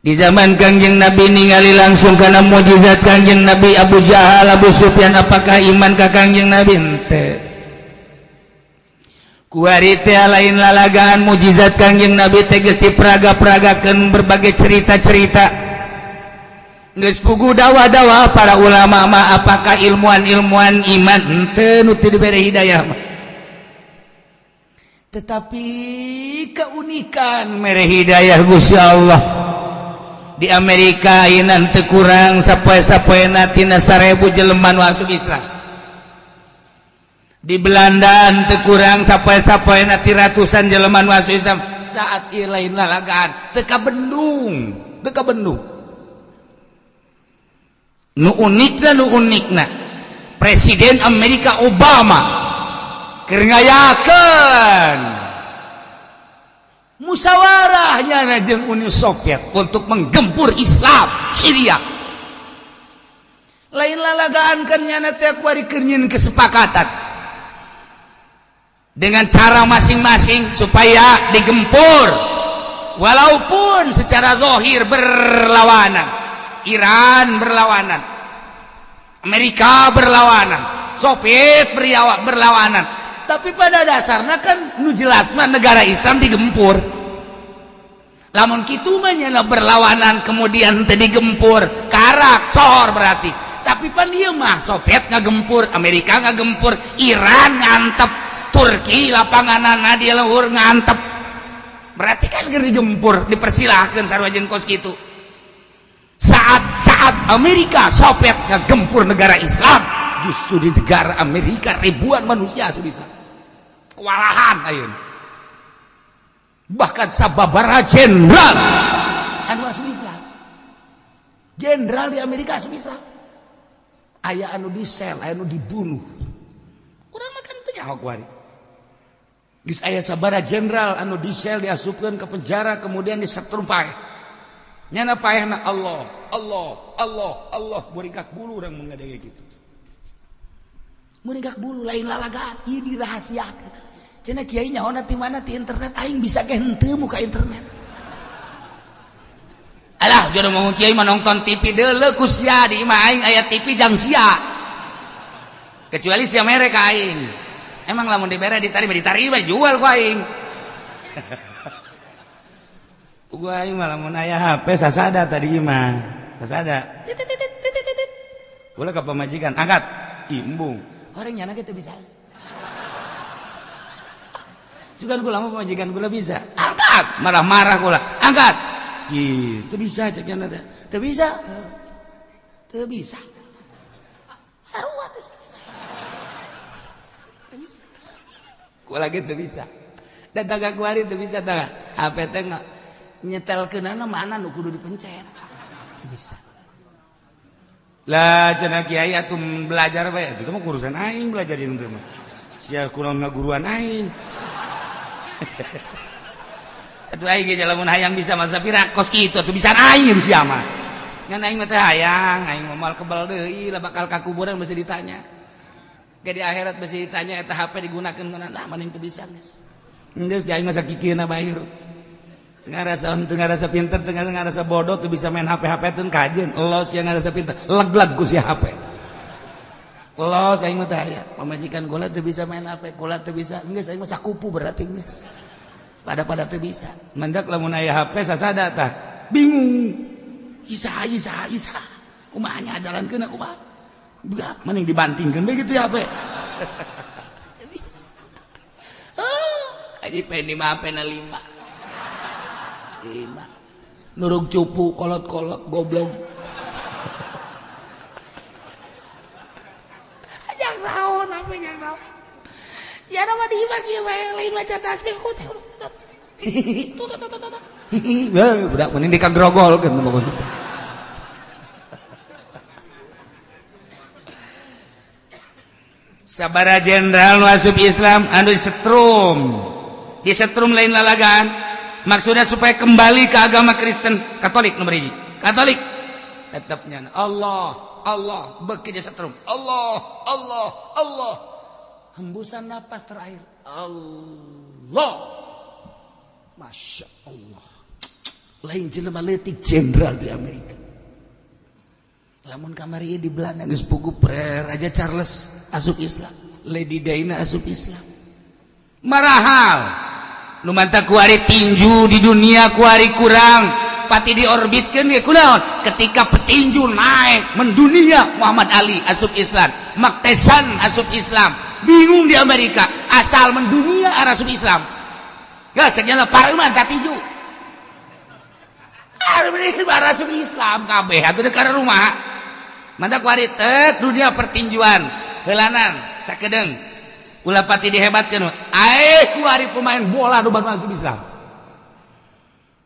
Di zaman Kangjeng Nabi ningali langsung karena mukjizat Kangjeng Nabi, Abu Jahal, Abu Sufyan, apakah iman ka Kangjeng Nabi? Henteu. Kuari teh lain lalagaan, mukjizat Kangjeng Nabi teh geus diperaga-peragakeun berbagai cerita-cerita, geus puguh dakwah-dakwah para ulama mah, apakah ilmuwan-ilmuwan iman? Henteu, nu teu dibere hidayah mah. Tetapi keunikan mere hidayah Gusti Allah, di Amerika ayeuna teu kurang sapoe-sapoena tina 1000 jelema nu asup Islam. Di Belanda teu kurang sapoe-sapoena ti ratusan jelema nu asup Islam. Saat ieu lain lalagaan, teu kabendung, teu kabendung. Nu unikna, nu unikna, Presiden Amerika Obama keur ngayakeun musyawarahnya jeung Uni Soviet untuk menggempur Islam Syria. Lain lalagaan kan, nyana teh kuari keur kesepakatan dengan cara masing-masing supaya digempur, walaupun secara zahir berlawanan. Iran berlawanan, Amerika berlawanan, Soviet berlawanan, tapi pada dasarnya kan nu jelas mah negara Islam digempur. Lamun kitu mah nyana berlawanan kemudian teu digempur, karak sohor berarti. Tapi pan ieu mah Soviet ngagempur, Amerika ngagempur, Iran ngantep, Turki lapanganana di luhur ngantep, berarti kan keur digempur. Dipersilahkan sarua jeung kos kitu. Saat-saat Amerika Soviet ngagempur negara Islam, justru di negara Amerika ribuan manusia asup Islam. Kewalahan ayeuna. Bahkan sababaraha jenderal anu asup Islam. Jenderal di Amerika asup Islam. Aya anu disel, aya anu dibunuh. Urang mah kan teu nyaho kuari. Geus aya sabaraha jenderal anu disel diasupkeun ke penjara kemudian disetrum paeh. Nyana paehna Allah, Allah, Allah, Allah buringkak bulu urang mun ngadenge kitu. Muringkak bulu lain lalagaan, ieu dirahasiakeun. Cenah kiai nyaona ti mana ti internet aing bisa ge henteu muka internet. Alah jodoh ngomong kiai mah nonton TV deuleu ku sia di imah aing aya TV jang sia. Kecuali sia mere ka aing. Emang lamun dibere ditarima ditarima jual ku aing. Gua aing mah lamun aya HP sasada tadi imah. Sasada. Boleh ka pamajikan angkat. Imbung. Orang nyana ge teu bisa. Sugan kula mah pamajikan kula bisa. Angkat, marah-marah kula. Angkat. Gitu bisa cek nyana teh. Teu bisa. Teu bisa. Sarua tuh. Teu bisa. Kula ge teu bisa. Dan tangga kuari teu bisa tah. HP teh nyetelkeunana mana nu kudu dipencet. Teu bisa. Lah cenah kiai atuh belajar bae. Itu mah urusan aing belajar jeung teu mah. Sia kurang ngaguruan aing. Atuh aing ge lamun hayang bisa masa pira kos kitu atuh bisa aing sia mah. Ngan aing mah teh hayang, aing mah moal kebal deui lah bakal ka kuburan mesti ditanya. Ge di akhirat mesti ditanya eta HP digunakeun kunaon lah mending teu bisa geus. Geus aing mah sakikieuna bae hirup. Teu ngarasa pinter, teu ngarasa bodoh teu bisa main HP-HP teu kajeun. Los yang ngarasa pinter, leg-leg ku si HP. Los aing mah teh aya, pamajikan kula teu bisa main HP, kula teu bisa. Geus aing mah sakupu berarti geus. Pada-pada teu bisa. Mendak lamun aya HP sasada tah. Bingung. Isa isa isa. Kumaha nya ajarankeun kumaha? Budak mending dibantingkeun bae kitu ya HP. Teu bisa. Oh, aji pendi mah HP na 5. 5. Nurug cupu kolot-kolot goblok. Jangan naon apa jangan naon. Ya nama di imah kieu bae lain maca tasbih ku teh. Tuh tuh tuh tuh. Budak mending dikagrogolkeun mah. Sabara jenderal nu asup Islam anu disetrum. Disetrum lain lalagaan. Maksudnya supaya kembali ke agama Kristen Katolik nomor hiji. Katolik tetapnya Allah, Allah beuki disetrum. Allah, Allah, Allah. Hembusan napas terakhir Allah. Masya Allah. Lain jelema leutik jenderal di Amerika. Lamun kamari di Belanda geus puguh Raja Charles asup Islam, Lady Diana asup Islam. Marahal nu mantap kuari tinju di dunia kuari kurang pati diorbitkeun ge kunaon ketika petinju naik mendunia Muhammad Ali asup Islam, Mike Tyson asup Islam, bingung di Amerika asal mendunia asup Islam. Geus nya pareuman ka tinju. Asup Islam kabeh atuh deuk ka rumah. Mantap kuari tet dunia pertinjuan heulanan sakedeung ulah pati dihebatkeun ae kuari pemain bola nu baru masuk Islam.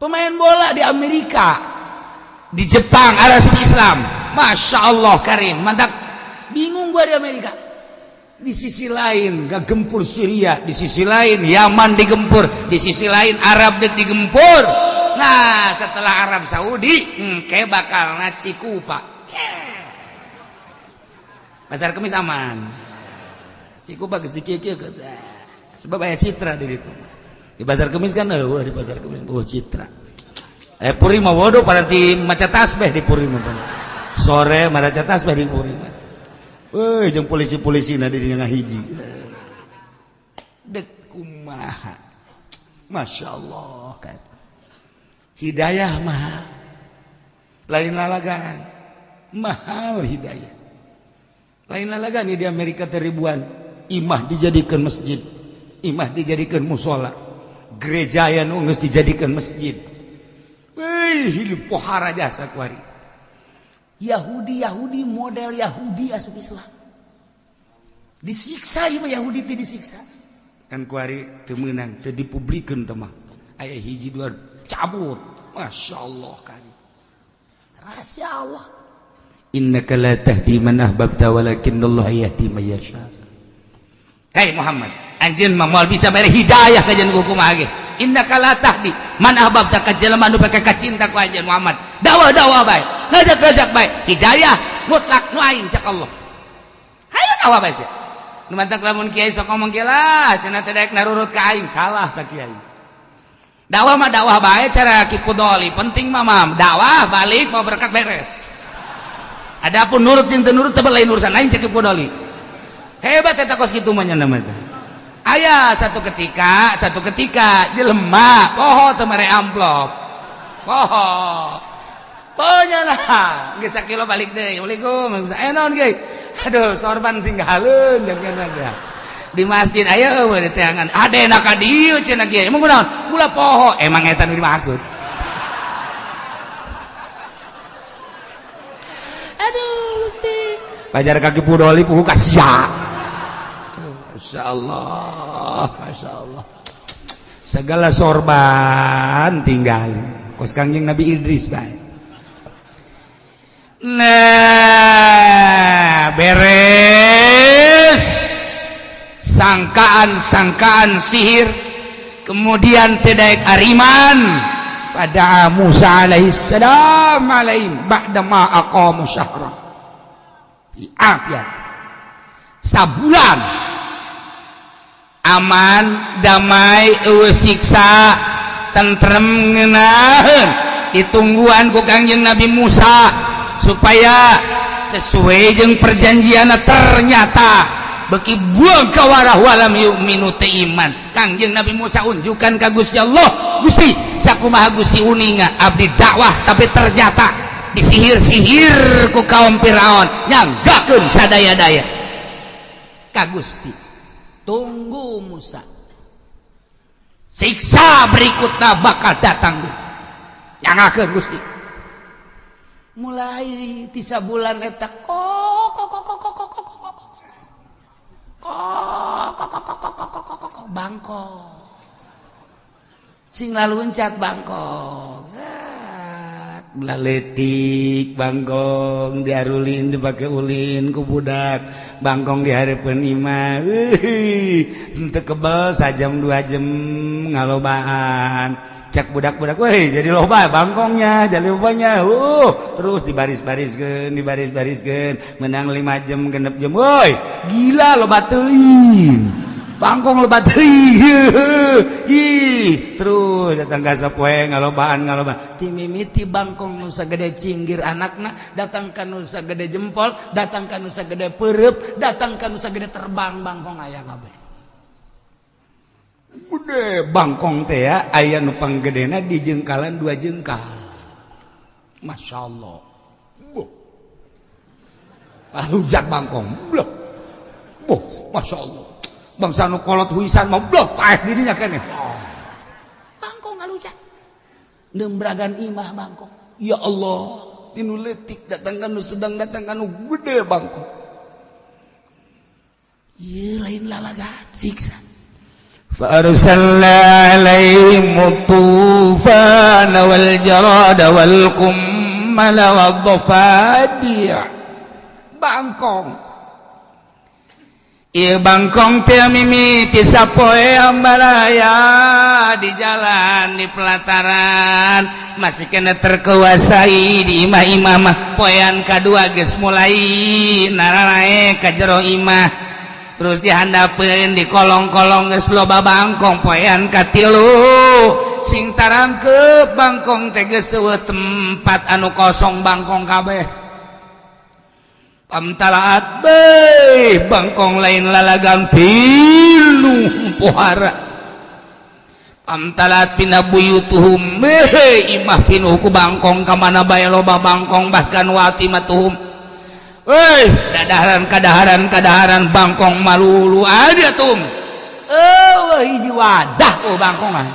Pemain bola di Amerika, di Jepang ada asup Islam. Masya Allah karim, mantap. Bingung gua di Amerika. Di sisi lain gak gempur Syria, di sisi lain Yaman digempur, di sisi lain Arab dek digempur. Nah, setelah Arab Saudi, kayak bakal Cikupa. Pasar Kemis aman. Cikupa geus dikieu-kieu sebab aya citra di ditu. Di Pasar Kemis kan eueuh di Pasar Kemis oh citra. Puri mah bodoh pada ti maca tasbih di Puri mah. Sore maca tasbih di Puri mah. Euy jeung polisi-polisi na di dinya ngahiji. Dek kumaha. Masya Allah kan. Hidayah mahal. Lain lalagan. Mahal hidayah. Lain lalagan di Amerika teh ribuan imah dijadikan masjid, imah dijadikan musola, gereja yang geus dijadikan masjid. Wih, hidup pohara jasa kuari. Yahudi Yahudi model Yahudi asup Islam. Disiksa ieu Yahudi teh disiksa. Kan kuari teu meunang, teu dipublikeun teh mah. Aya hiji dua cabut. Masya Allah kali. Rahasia Allah. Innaka la tahdi man ahbabta walakinnallaha yahdi man yasha. Hei Muhammad, anjeun mah moal bisa mere hidayah ka jeung kumaha ge. Innaka la tahdi man ahbabta, ka jelema nu kacinta ku anjeun Muhammad. Dakwah-dakwah bae, ngajak-ngajak bae, hidayah mutlak nu aing, cak Allah. Hayu dakwah bae sia. Nu mantak lamun kiai sok ngomong kieu lah, cenah teh daek narurut ka aing, salah ta kiai. Dakwah mah dakwah bae cara Ki Pudoli, penting mah mam dakwah balik mau berkat beres. Adapun nurut jeung teu nurut teh lain urusan lain, cek Ki Pudoli. Hebat eta, kos kitu mah nya nama teh. Aya satu ketika jelema poho teu mere amplop. Poho. Pohonya lah, geus sakilo balik deui. Assalamualaikum. Eh, naon ge? Aduh, sorban tinggaleun di masjid, aya eueuh di teangan. Adena ka dieu cenah kiai. Emang kunaon? Gula poho. Emang eta nu dimaksud. Aduh, Gusti. Pajar kaki pudoli puhu kasia. Masya Allah, Masya Allah. Segala sorban tinggalin. Kos Kangjeng Nabi Idris bae. Nah, beres sangkaan-sangkaan sihir, kemudian tidak ariman pada Musa alaihissalam alaihim ba'da ma aqamu syahra fi afiyat. Sabulan aman, damai, eueuh siksa, tentrem, ngeunaheun, ditungguan ku Kangjeng Nabi Musa supaya sesuai jeung perjanjian. Ternyata beki buang kawarah, walam yu'minu, teu iman. Kangjeng Nabi Musa unjukan ka Gusti Allah, "Gusti, sakumaha Gusti uninga abdi dakwah, tapi ternyata disihir-sihir ku kaum Firaun, nyanggakeun sadaya-daya ka Gusti." Tunggu Musa, siksa berikutnya bakal datang, nyangakeun Gusti. Mulai tisa bulan eta kok kok kok kok kok kok kok kok kok kok kok kok kok kok kok kok bangkok sing laluncat, bangkok Laletik bangkong diarulin, dipakai ulin ku budak. Bangkong dihareupeun imah teu kebel sajam 2 jam ngalobaan. Cek budak-budak, "Weh, jadi loba bangkongnya, jadi lobanya." Terus dibaris-bariskeun, dibaris-bariskeun, menang 5 jam, 6 jam, "Woi, gila, loba teuing bangkong, loba teuing." Ih, terus datang ka sapoe ngalobaan, ngalobaan. Ti mimiti bangkong nu sagede cinggir anakna, datang ka nu sagede jempol, datang ka nu sagede peureub, datang ka nu sagede terbang, bangkong aya kabeh. Gede bangkong teh ya, aya nu panggedena di jengkalan, 2 jengkal. Masya Allah. Boh. Hujat bangkong. Bleh. Boh, Masya Allah. Bangsa nu kolot huisan mau blok paeh dirinya keneh. Bangkong ngalujat nembragan imah bangkong. Ya Allah, tinu leutik datang ka nu sedang, datang ka nu gede bangkong. Ieu lain lalagan, siksa. فأرسلنا عليهم الطوفان والجراد والقمل والضفادع. Bangkong. Ieu bangkong teh mimiti sapoe ambalaya di jalan, di pelataran masih kena terkuasai, di imah-imah mah. Poean kadua geus mulai nararae ka jero imah, terus dihandapeun di kolong-kolong geus loba bangkong. Poean katilu sing tarangkep bangkong teh geus eueuh tempat anu kosong, bangkong kabeh. Pamtalaat beuh bangkong lain lalagan, pinuh pohara. Pamtalat pina buyutuhum, beuh, imah pinuh ku bangkong, ka mana bae loba bangkong, bahkan watimatuhum. Woi, dadaharan kadaharan kadaharan bangkong malulu ada tum. Oh, hiji wadah, oh bangkongan.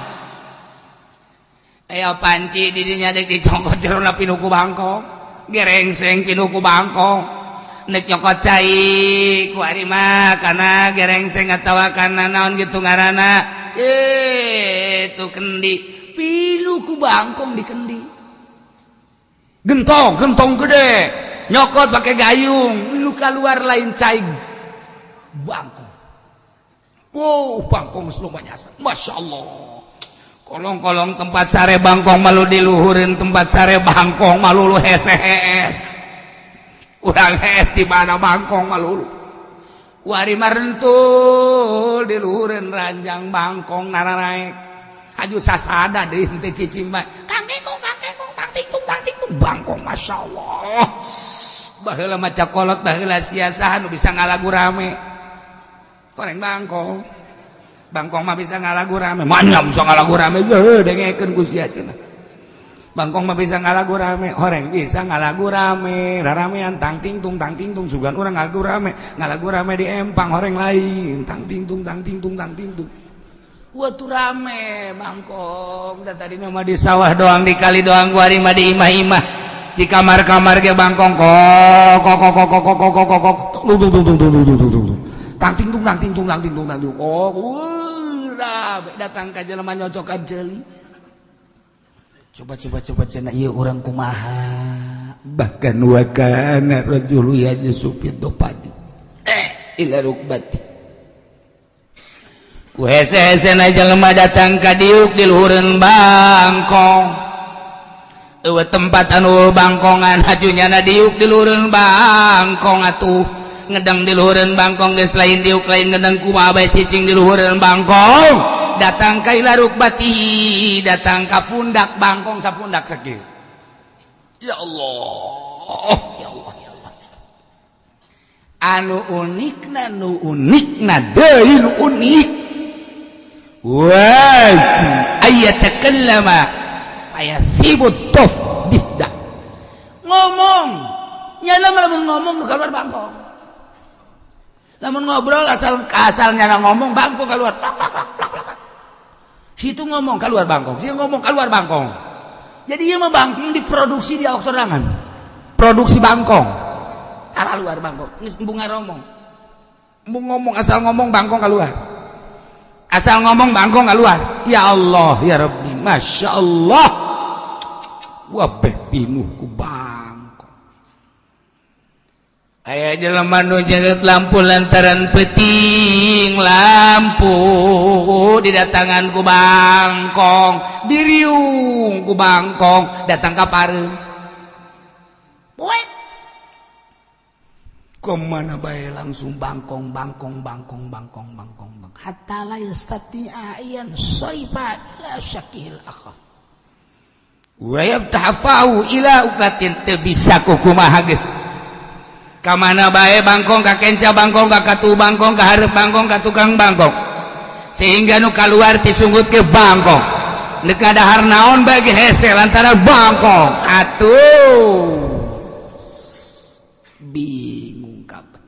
Ayo panci di dinya dek dicongkot jerona pinuh ku bangkong. Gerengseng pinuh ku bangkong. Nek nyokot cai ku ari mah kana gerengseng atawa kana naon gitu ngaranna, itu kendi pilu ku bangkong di kendi. Gentong, gentong gede, nyokot pakai gayung, lu keluar lain cai, bangkong. Wow, bangkong semuanya, masya Allah. Kolong-kolong tempat sare bangkong malu diluhurin, tempat sare bangkong malu lu hees, urang hees di mana bangkong malu. Wari marentul diluhurin ranjang bangkong nararaek aju sasada deui teh cicing mah kang kekong kang kekong tang ting tung tang ting tung bangkong. Masya Allah, baheula maca kolot, baheula sia nu bisa ngalagu rame koreng bangkong. Bangkong mah bisa ngalagu rame, mana bisa ngalagu rame, heuh dengekeun ku sia cenah. Bangkong mah bisa ngalagu rame, horeng bisa ngalagu rame, raramean tang ting tung tang ting tung. Sugan urang ngalagu rame, ngalagu rame di empang, horeng lain tang ting tung tang ting tung tang ting tung. Waktu rame bangkong dan tadi nama di sawah doang, di kali doang, gua mah di imah-imah, di kamar-kamar ge bangkong kok kok kok kok kok kok kok kok kok tung tung tung tung tung tung tung tung tang ting tung tang ting tung tang ting tung tang ting kok. Rame datang ka jelema nyocokan ceuli. Coba coba coba cenah, ieu urang kumaha? Bahkan wa kana rajulu yajlisu fi dopadi ila rukbati. Ku hese-hese na jelema datang ka diuk di luhureun bangkong. Eueuh tempat anu bangkongan, hajunya na diuk di luhureun bangkong atuh. Ngedang di luhureun bangkong geus lain diuk, lain ngedang, kumaha bae cicing di luhureun bangkong. Datang ka ila rukbatihi, datang ka pundak bangkong, sapundak sakieu. Ya Allah, ya Allah, ya Allah. Anu unikna, nu unikna deui, nu unik. Wah, ayatakallama fayasibut tof difda. Ngomong nyana lamun ngomong nu keluar bangkong. Lamun ngobrol, asal asal nyana ngomong bangkong keluar. Plak, plak, plak, plak, plak. Situ ngomong keluar bangkong, situ ngomong keluar bangkong. Jadi ieu mah bangkong diproduksi di awak sorangan. Produksi bangkong. Kalah luar bangkong, geus embung ngomong. Embung ngomong, asal ngomong bangkong keluar. Asal ngomong bangkong keluar. Ya Allah, ya Rabbi, Masya Allah. Wabeh pinuh ku bangkong. Aya jelema nu nyeungeut lampu lantaran peting lampu didatangan ku bangkong, diriung ku bangkong, datang ka pareum. Poek. Kemana bae langsung bangkong, bangkong, bangkong, bangkong, bangkong, bangkong. Hatta la yastati'a yansarifa ila syakihil akhar. Wa yabtahafahu ila uklatin, teu bisa kukumaha geus. Ka mana bae bangkong, ka kenca bangkong, ka katu bangkong, ka hareup bangkong, ka tukang bangkong. Sehingga nu kaluar tisunggut ke bangkong. Neuk dahar naon bagi hese lantaran bangkong. Atuh. Bingung kabeh.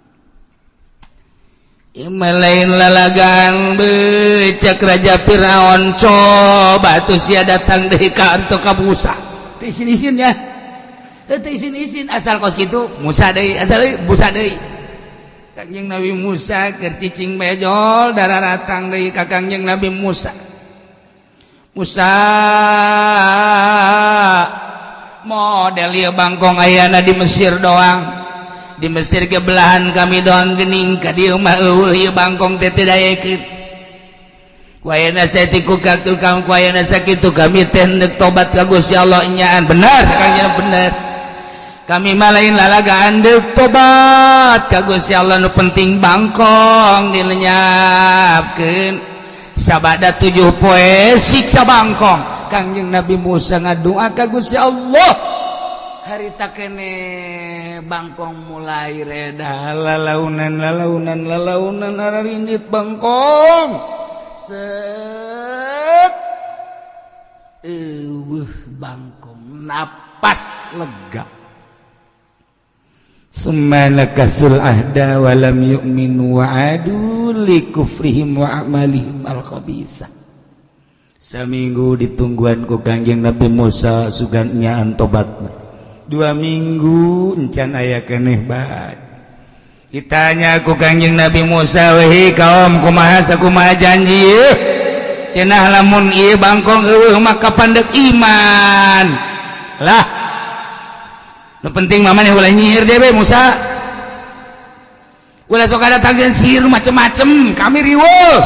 Ieu lain lalagan becek Raja Firaun, coba tuh sia datang deui ka anto ka Musa. Teu isin-isin ya. Teu isin-isin asal kos kitu Musa deui, asal deui Musa deui. Kangjeng Nabi Musa keur cicing bejol, dararatang deui ka Kangjeng Nabi Musa. Musa, model ieu bangkong ayana di Mesir doang. Di Mesir ke belahan kami doang gening, ka dieu mah eueuh ieu bangkong teh, teu daekeun. Ku ayeuna saeutik ka tukang, ku ayeuna sakitu kami teh hendeuk tobat ka Gusti Allah nyaan bener Kangjeng, bener. Kami mah lain lalagaan deuk tobat ka Gusti Allah, nu penting bangkong dilenyapkeun. Sabada 7 poe siksa bangkong. Kangjeng Nabi Musa ngadua ka Gusti Allah, harita kene bangkong mulai reda, lalaunan lalaunan lalaunan ararindit bangkong set, eueuh bangkong, napas lega. Summa nakasul ahda wa lam yu'minu wa adu li kufrihim wa a'malihim al-khabisah. Saminggu ditungguan ku Kangjeng Nabi Musa sugan nyaan tobatna. 2 minggu encan aya keneh bae. Ditanya ku Kangjeng Nabi Musa, "Wehi kaum, kumaha sakumaha janji ieu?" Cenah, "Lamun ieu bangkong eueuh maka pandek iman lah." Nu penting mah maneh ulah nyihir dewe, Musa, ulah sok ada tanggen sihir macem-macem, kami riweuh.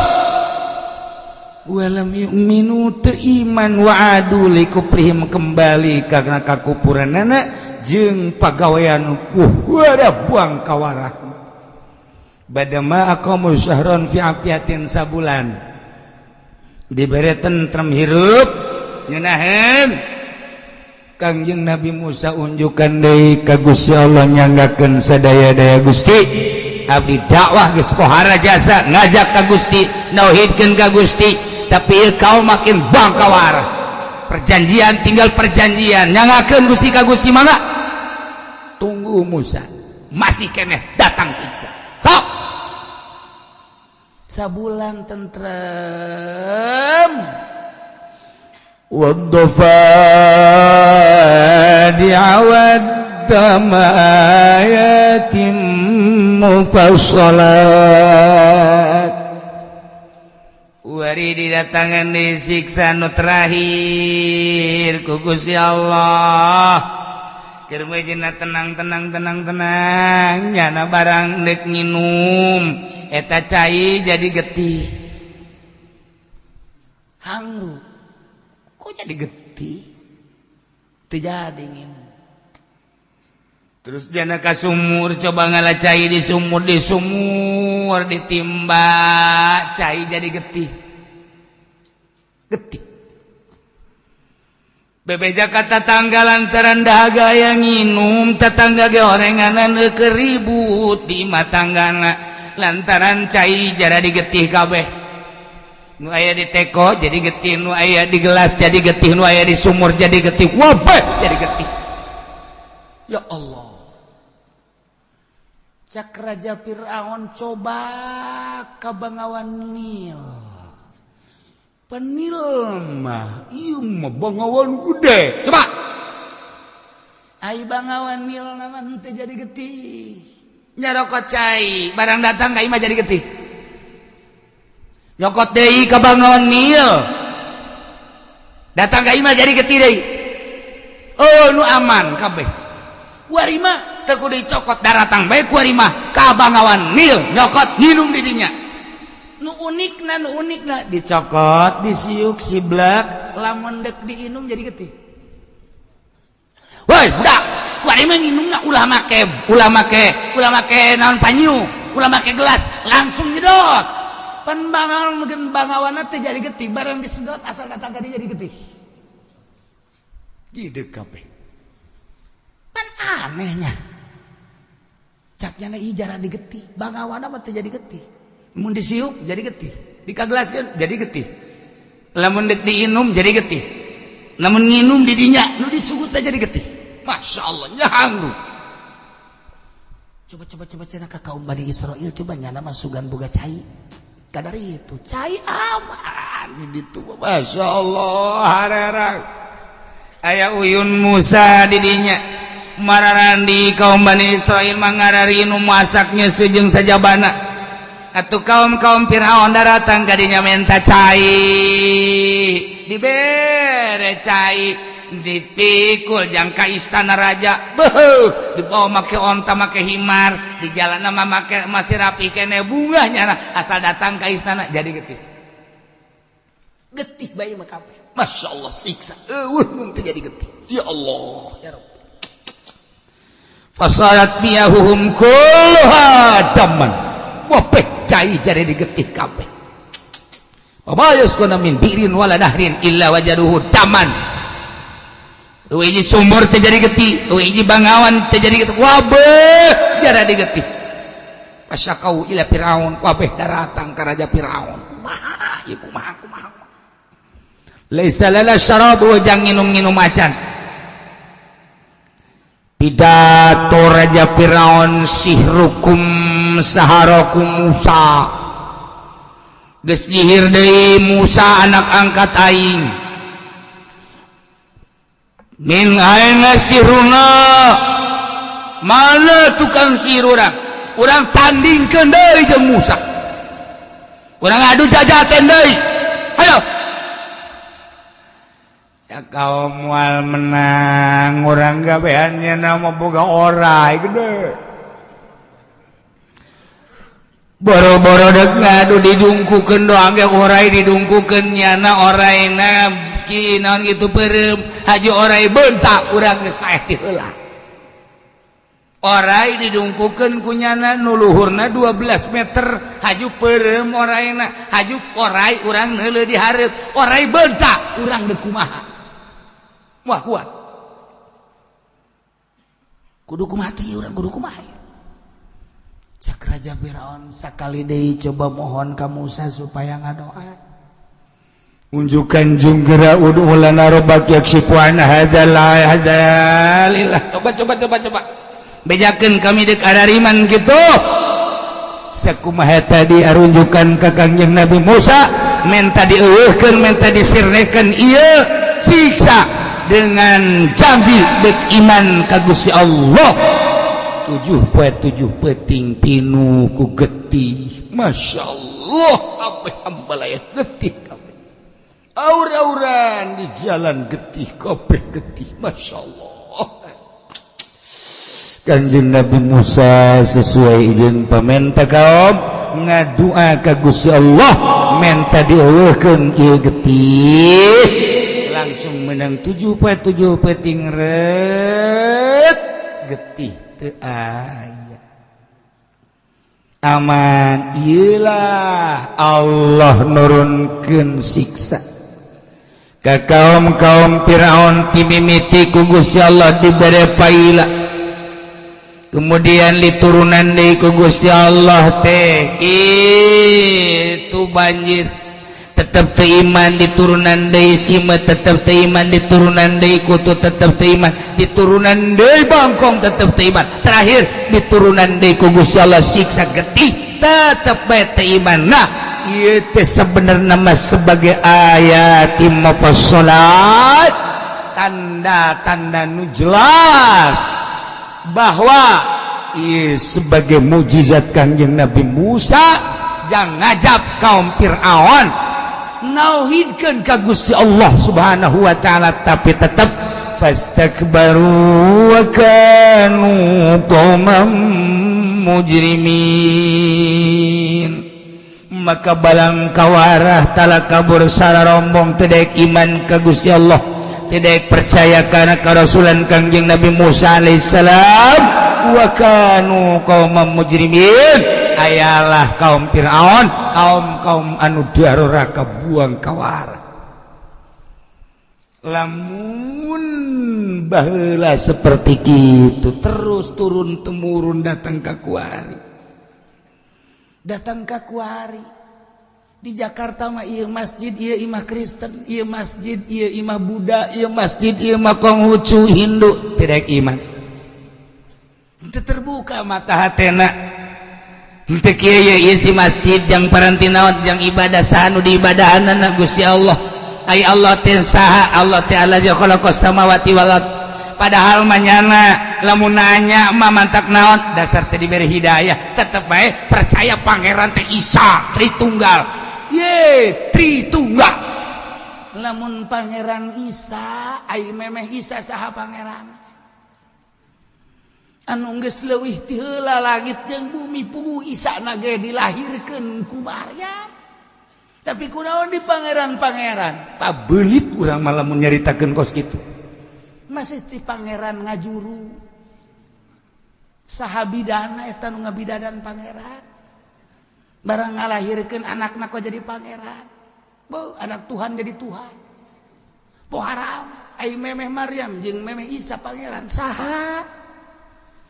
Walam yu'minu, teu iman, wa adu likufrihim, kembali karena kakupuranana jeung pagawean. Ada buang kawarah. Badama aqamu syahron fi afiatin, sabulan dibere tentrem, hirup nyenaheun. Kangjeng Nabi Musa unjukan deui ka Gusti Allah, nyanggakeun sadaya-daya, "Gusti, abdi dakwah geus pohara jasa, ngajak ka Gusti, nauhidkeun ka Gusti, tapi kau makin bangkawar. Perjanjian tinggal perjanjian, nyanggakeun Gusti ka Gusti." Mangga tunggu Musa, masih keneh datang siksa. Sok sabulan tentrem. والضفادع والدم آيات مفصلات. Wari didatangan disiksa nu terakhir ku Gusti Allah. Keur meujeuhna tenang, tenang, tenang, tenang, nyana barang dek nginum eta cai jadi getih. Hangru, kok jadi getih? Teu jadi nginum. Terus jana ka sumur, coba ngala cai di sumur, di sumur ditimba cai jadi getih, getih. Bebeja ka tatangga lantaran dahaga yang nginum, tetangga ge orenganan keribut di imah tanggana lantaran cai jara digetih kabeh. Nu aya di teko jadi getih, nu aya di gelas jadi getih, nu aya di sumur jadi getih, wabeh jadi getih. Ya Allah, cak Raja Fir'aun, coba ka Bangawan Nil. Penil mah ieu mah Bangawan gede, coba. Ai Bangawan Nil nama henteu jadi getih. Nyarokot cai barang datang ka imah jadi getih. Nyokot deui ka Bangawan Nil, datang ka imah jadi getih deui. Oh, nu aman kabeh. Kuari mah teu kudu dicokot, daratang bae kuari mah ka Bangawan Nil, nyokot nginum di dinya. Nu unikna, nu unikna, dicokot, disiuk siblak, lamun dek diinum jadi getih. Woi budak, kuari mah nginumna ulah make, ulah make, ulah make naon, panyu, ulah make gelas, langsung nyedot. Pan bangawan mungkin bangawana teh jadi getih, barang disedot asal datang ka jadi getih. Gitu kabeh. Pan anehnya, caknya na jarang digetih, bangawana mah teh jadi getih. Mun disiuk jadi getih, dikagelaskeun jadi getih, lamun dek diinum jadi getih, lamun nginum di dinya nu disugut teh jadi getih. Masya Allah, nyahangru. Coba, coba, coba, cenah ka kaum Bani Israel, coba nyana mah sugan boga cai, kadar itu cai aman di ditu. Masya Allah, harerang aya uyun Musa di dinya. Mararandi kaum Bani Israel mangararinu masaknya sejeng sajabana. Atau kaum-kaum Fir'aun datang kadinya minta cai, dibere cai, dipikul jangka istana raja. Beuh, dibawa make onta, make himar, di jalan nama make masih rapi kene bunganya. Asal datang ke istana jadi getih, Getih bae mah kabeh. Masya Allah, siksa eueuh mun teu jadi getih. Ya Allah, ya Rabb. Fasarat miyahuhum kulluha daman, wabeh cai jadi digetih kabeh. Wa yaskuna min bi'rin wala nahrin illa wajaduhu daman. Hiji sumur teu jadi getih, hiji bangawan teu jadi getih, wabeh jara digetih. Fasyakau ila Fir'aun, wabeh daratang ka Raja Fir'aun. Kumaha ieu, kumaha, kumaha? Laisa lana syarab, jang nginum-nginum acan. Pidato Raja Firaun, sihrukum saharakum Musa, geus nyihir deui Musa anak angkat aing. Min aina sihruna, mana tukang sihir urang? Urang tandingkeun deui jeung Musa, urang adu jajaten deui, ayo. Cak kaum moal menang urang, gaweannya nama boga orai gede. Boro-boro dek ngadu didungkukeun doang ge orai didungkukeun, nyana oraina ki naon gitu, peureum haju orai bentak, urang geus paeh ti heula. Orai didungkukeun ku nyana nu luhurna 12 meter, haju peureum oraina, haju orai urang neuleuh di hareup, orai bentak, urang deuk kumaha? Wah, kuat kudu kumaha teh urang, kudu kumaha? Cak Raja Firaun, sakali deui coba mohon ka Musa supaya ngadoa. Unjukan junggera ud'u lana rabbak yakshifu an hadzal hadzalillah. Coba, coba, coba, coba bejakeun kami dek arariman gitu. Sakumaha tadi arunjukan ka Kangjeng Nabi Musa, menta dieuweuhkeun, menta disirnekeun ieu siksa dengan janji dek iman ka Gusti Allah. 7 poe 7 peting tinu ku getih. Masya Allah, kabeh ambalaya getih kabeh, aur-auran di jalan getih kabeh, getih. Masya Allah, Kanjeng Nabi Musa sesuai izin pamenta kaum ngadua ka Gusti Allah, menta dieuweuhkeun ieu getih, langsung menang 7 poe 7 peting ret getih teu aya, aman. Iyalah, Allah nurunkeun siksa ka kaum-kaum Firaun. Timimiti ku Gusti Allah dibere paila, kemudian diturunan deui ku Gusti Allah teh itu banjir, tetep teu iman. Diturunan deui simeut, tetep teu iman. Diturunan deui kutu, tetep teu iman. Diturunan deui bangkong, tetep teu iman. Terakhir diturunan deui ku Gusti Allah siksa getih, tetep bae teu iman. Nah, ieu teh sebenarnya mah sebagai ayat mufassalat, tanda-tanda nu jelas bahwa ieu sebagai mukjizat Kangjeng Nabi Musa jangan ngajab kaum Fir'aun nauhidkeun ka Gusti Allah Subhanahu wa taala, tapi tetap fastakbaru wa kanu qauman mujrimin. Maka balang kawarah tala kabur sararombong, tidak iman ka Gusti Allah, tidak percaya karena kerasulan Kangjeng Nabi Musa alaihissalam. Wa kanu qauman mujrimin, ayalah kaum Fir'aun, kaum kaum anu daruraka buang kawara. Lamun baheula seperti itu terus turun temurun datang ke kuari, datang ke kuari di Jakarta mah, ieu masjid ieu imah Kristen, ieu masjid ieu imah Buddha, ieu masjid ieu imah Konghucu, Hindu, tidak iman. Itu terbuka mata hatena. Henteu kieu isi masjid jang paranti naon, jang ibadah saha nu diibadahanna? Gusti Allah. Ai Allah teh saha? Allah teh allazi khalaqas samawati wal ard. Padahal manyana lamun nanya mah mantak naon, dasar teh diberi hidayah, tetep bae percaya pangeran teh Isa Tritunggal ye Tritunggal. Lamun pangeran Isa, ai memeh Isa saha pangeran anu geus leuwih ti heula langit jeung bumi? Puguh Isa na ge dilahirkeun ku Maryam, tapi kunaon di pangeran-pangeran? Pabelit urang malah mun nyaritakeun kos kitu. Masih ti pangeran ngajuru saha bidana eta nu ngabidadan pangeran? Barang ngalahirkeun anakna kok jadi pangeran? Bo, anak Tuhan jadi Tuhan. Po haram. Ai memeh Maryam jeung memeh Isa pangeran saha?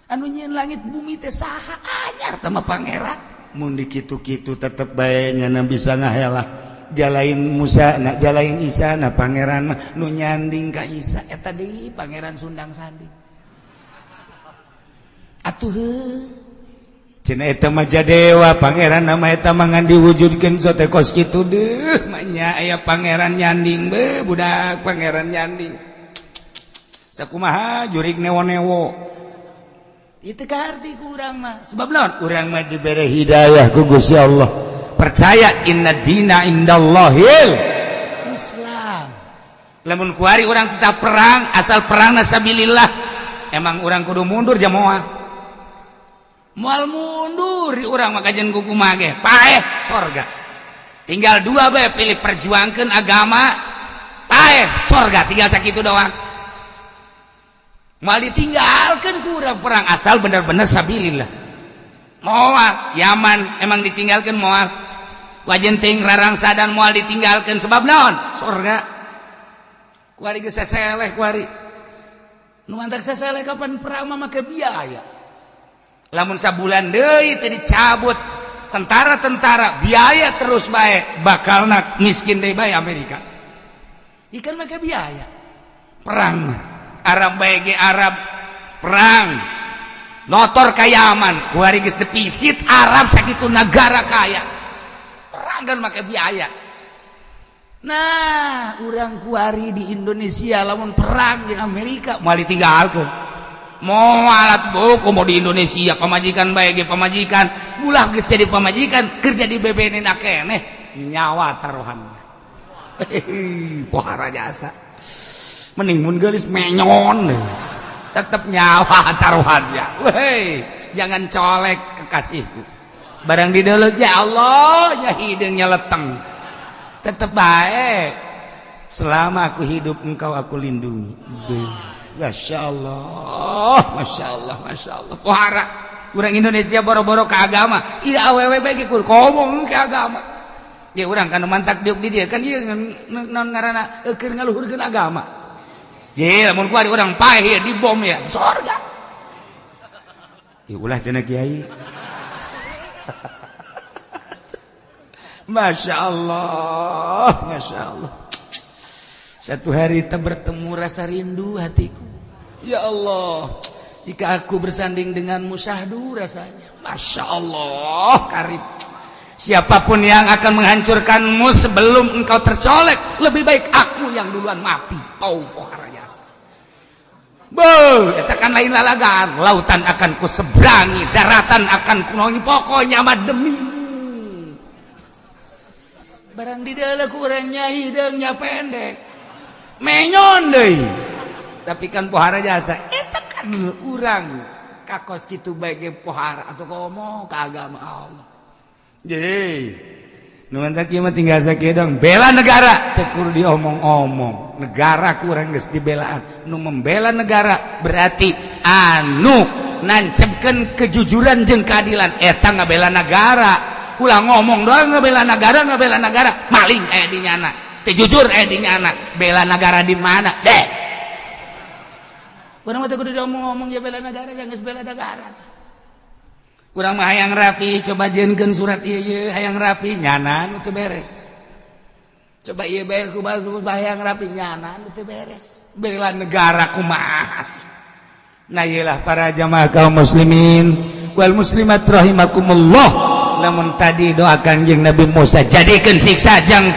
Anu nyieun langit bumi teh saha? Anyar teh mah pangeran. Mun dikitu-kitu tetep bae nyana bisa ngahelah jalain Musa na jalain Isa na pangeran mah nu nyanding ka Isa. Eta deui pangeran Sundang Sandi atuh heuh. Cenah eta mah jadewa pangeran nama eta mah ngan diwujudkeun sote kos kitu deuh manya aya pangeran nyanding be budak pangeran nyanding sakumaha jurig newo-newo. Itu arti kurang mah. Sebab naon? Urang mah dibere hidayah ku Gusti Allah. Percaya inna dina indallahil Islam. Lamun kuari urang tetap perang, asal perang sabilillah. Emang urang kudu mundur jamoah. Moal mundur urang mah kajian kuku mage. Paeh sorga. Tinggal dua bae, pilih perjuangkan agama, paeh sorga, tinggal sakitu doang. Moal ditinggalkan kurang perang asal bener-bener sabilillah. Moal Yaman emang ditinggalkan, moal wajenting rarang sadan moal ditinggalkan. Sebab naon? Sorga. Kuari geus seseleh, kuari Nu mantak seseleh, kapan perang mah make biaya. Lamun sabulan deui teu dicabut tentara-tentara, biaya terus bae, bakal nak miskin deui bae Amerika. Ikan make biaya. Perang mah Arab bae ge, Arab perang notor ka Yaman. Kuari geus defisit Arab sakitu, negara kaya perang dan make biaya. Nah, urang kuari di Indonesia lamun perang di Amerika moal ditinggalkeun, mau alat buku mau di Indonesia pamajikan bae ge pamajikan ulah geus jadi pamajikan kerja di BBN keneh nyawa taruhan. Pohara jasa, mending mun geulis menyon tetep nyawa taruhannya. Weh, jangan colek kekasihku, barang di dulu ya Allah nya hidungnya leteng, tetep baik. Selama aku hidup, engkau aku lindungi. Masya Allah, Masya Allah, Masya Allah. Pohara orang Indonesia boro-boro ke agama, iya, awewe bae ge ngomong ke agama. Ya urang kan mantak diuk di dia kan ieu non ngaranna keur ngaluhurkeun agama. Ye, lamun ku urang paeh ya dibom ya sorga. Ya ulah cenah kiai. Masya Allah, Masya Allah. Satu hari tak bertemu, rasa rindu hatiku. Ya Allah, jika aku bersanding denganmu, syahdu rasanya. Masya Allah, karib. Siapapun yang akan menghancurkanmu sebelum engkau tercolek, lebih baik aku yang duluan mati. Tau pohara jasa. Beuh, eta kan lain lalagan. Lautan akan ku seberangi, daratan akan ku nongi, pokoknya mah demimu. Barang di dalam kurangnya hidungnya pendek. Menyon deui. Tapi kan pohara jasa, eta kan urang kakos kitu bae ge pohara atau komo ka agama Allah. Jadi, nu mantak ieu mah tinggal sakieu dong. Bela negara teu kudu diomong-omong. Negara kurang geus dibelaan. Nu membela negara berarti anu nancepkeun kejujuran jeung keadilan, eta ngabela negara. Ulah ngomong doang ngabela negara, ngabela negara, maling aya di nyana. Teu jujur aya di nyana. Bela negara di mana? Deh. Urang mah teu kudu diomong-omong ya bela negara, jangan geus bela negara. Kurang mah hayang rapi, coba jieunkeun surat ieu ieu hayang rapi, nyana nu teu beres. Coba ieu beres ku hayang rapi, nyana nu teu beres. Bela negara kumaha sih? Nah, iyalah para jamaah kaum muslimin wal muslimat rahimakumullah. Namun tadi doakan jeung Nabi Musa jadikeun siksa jang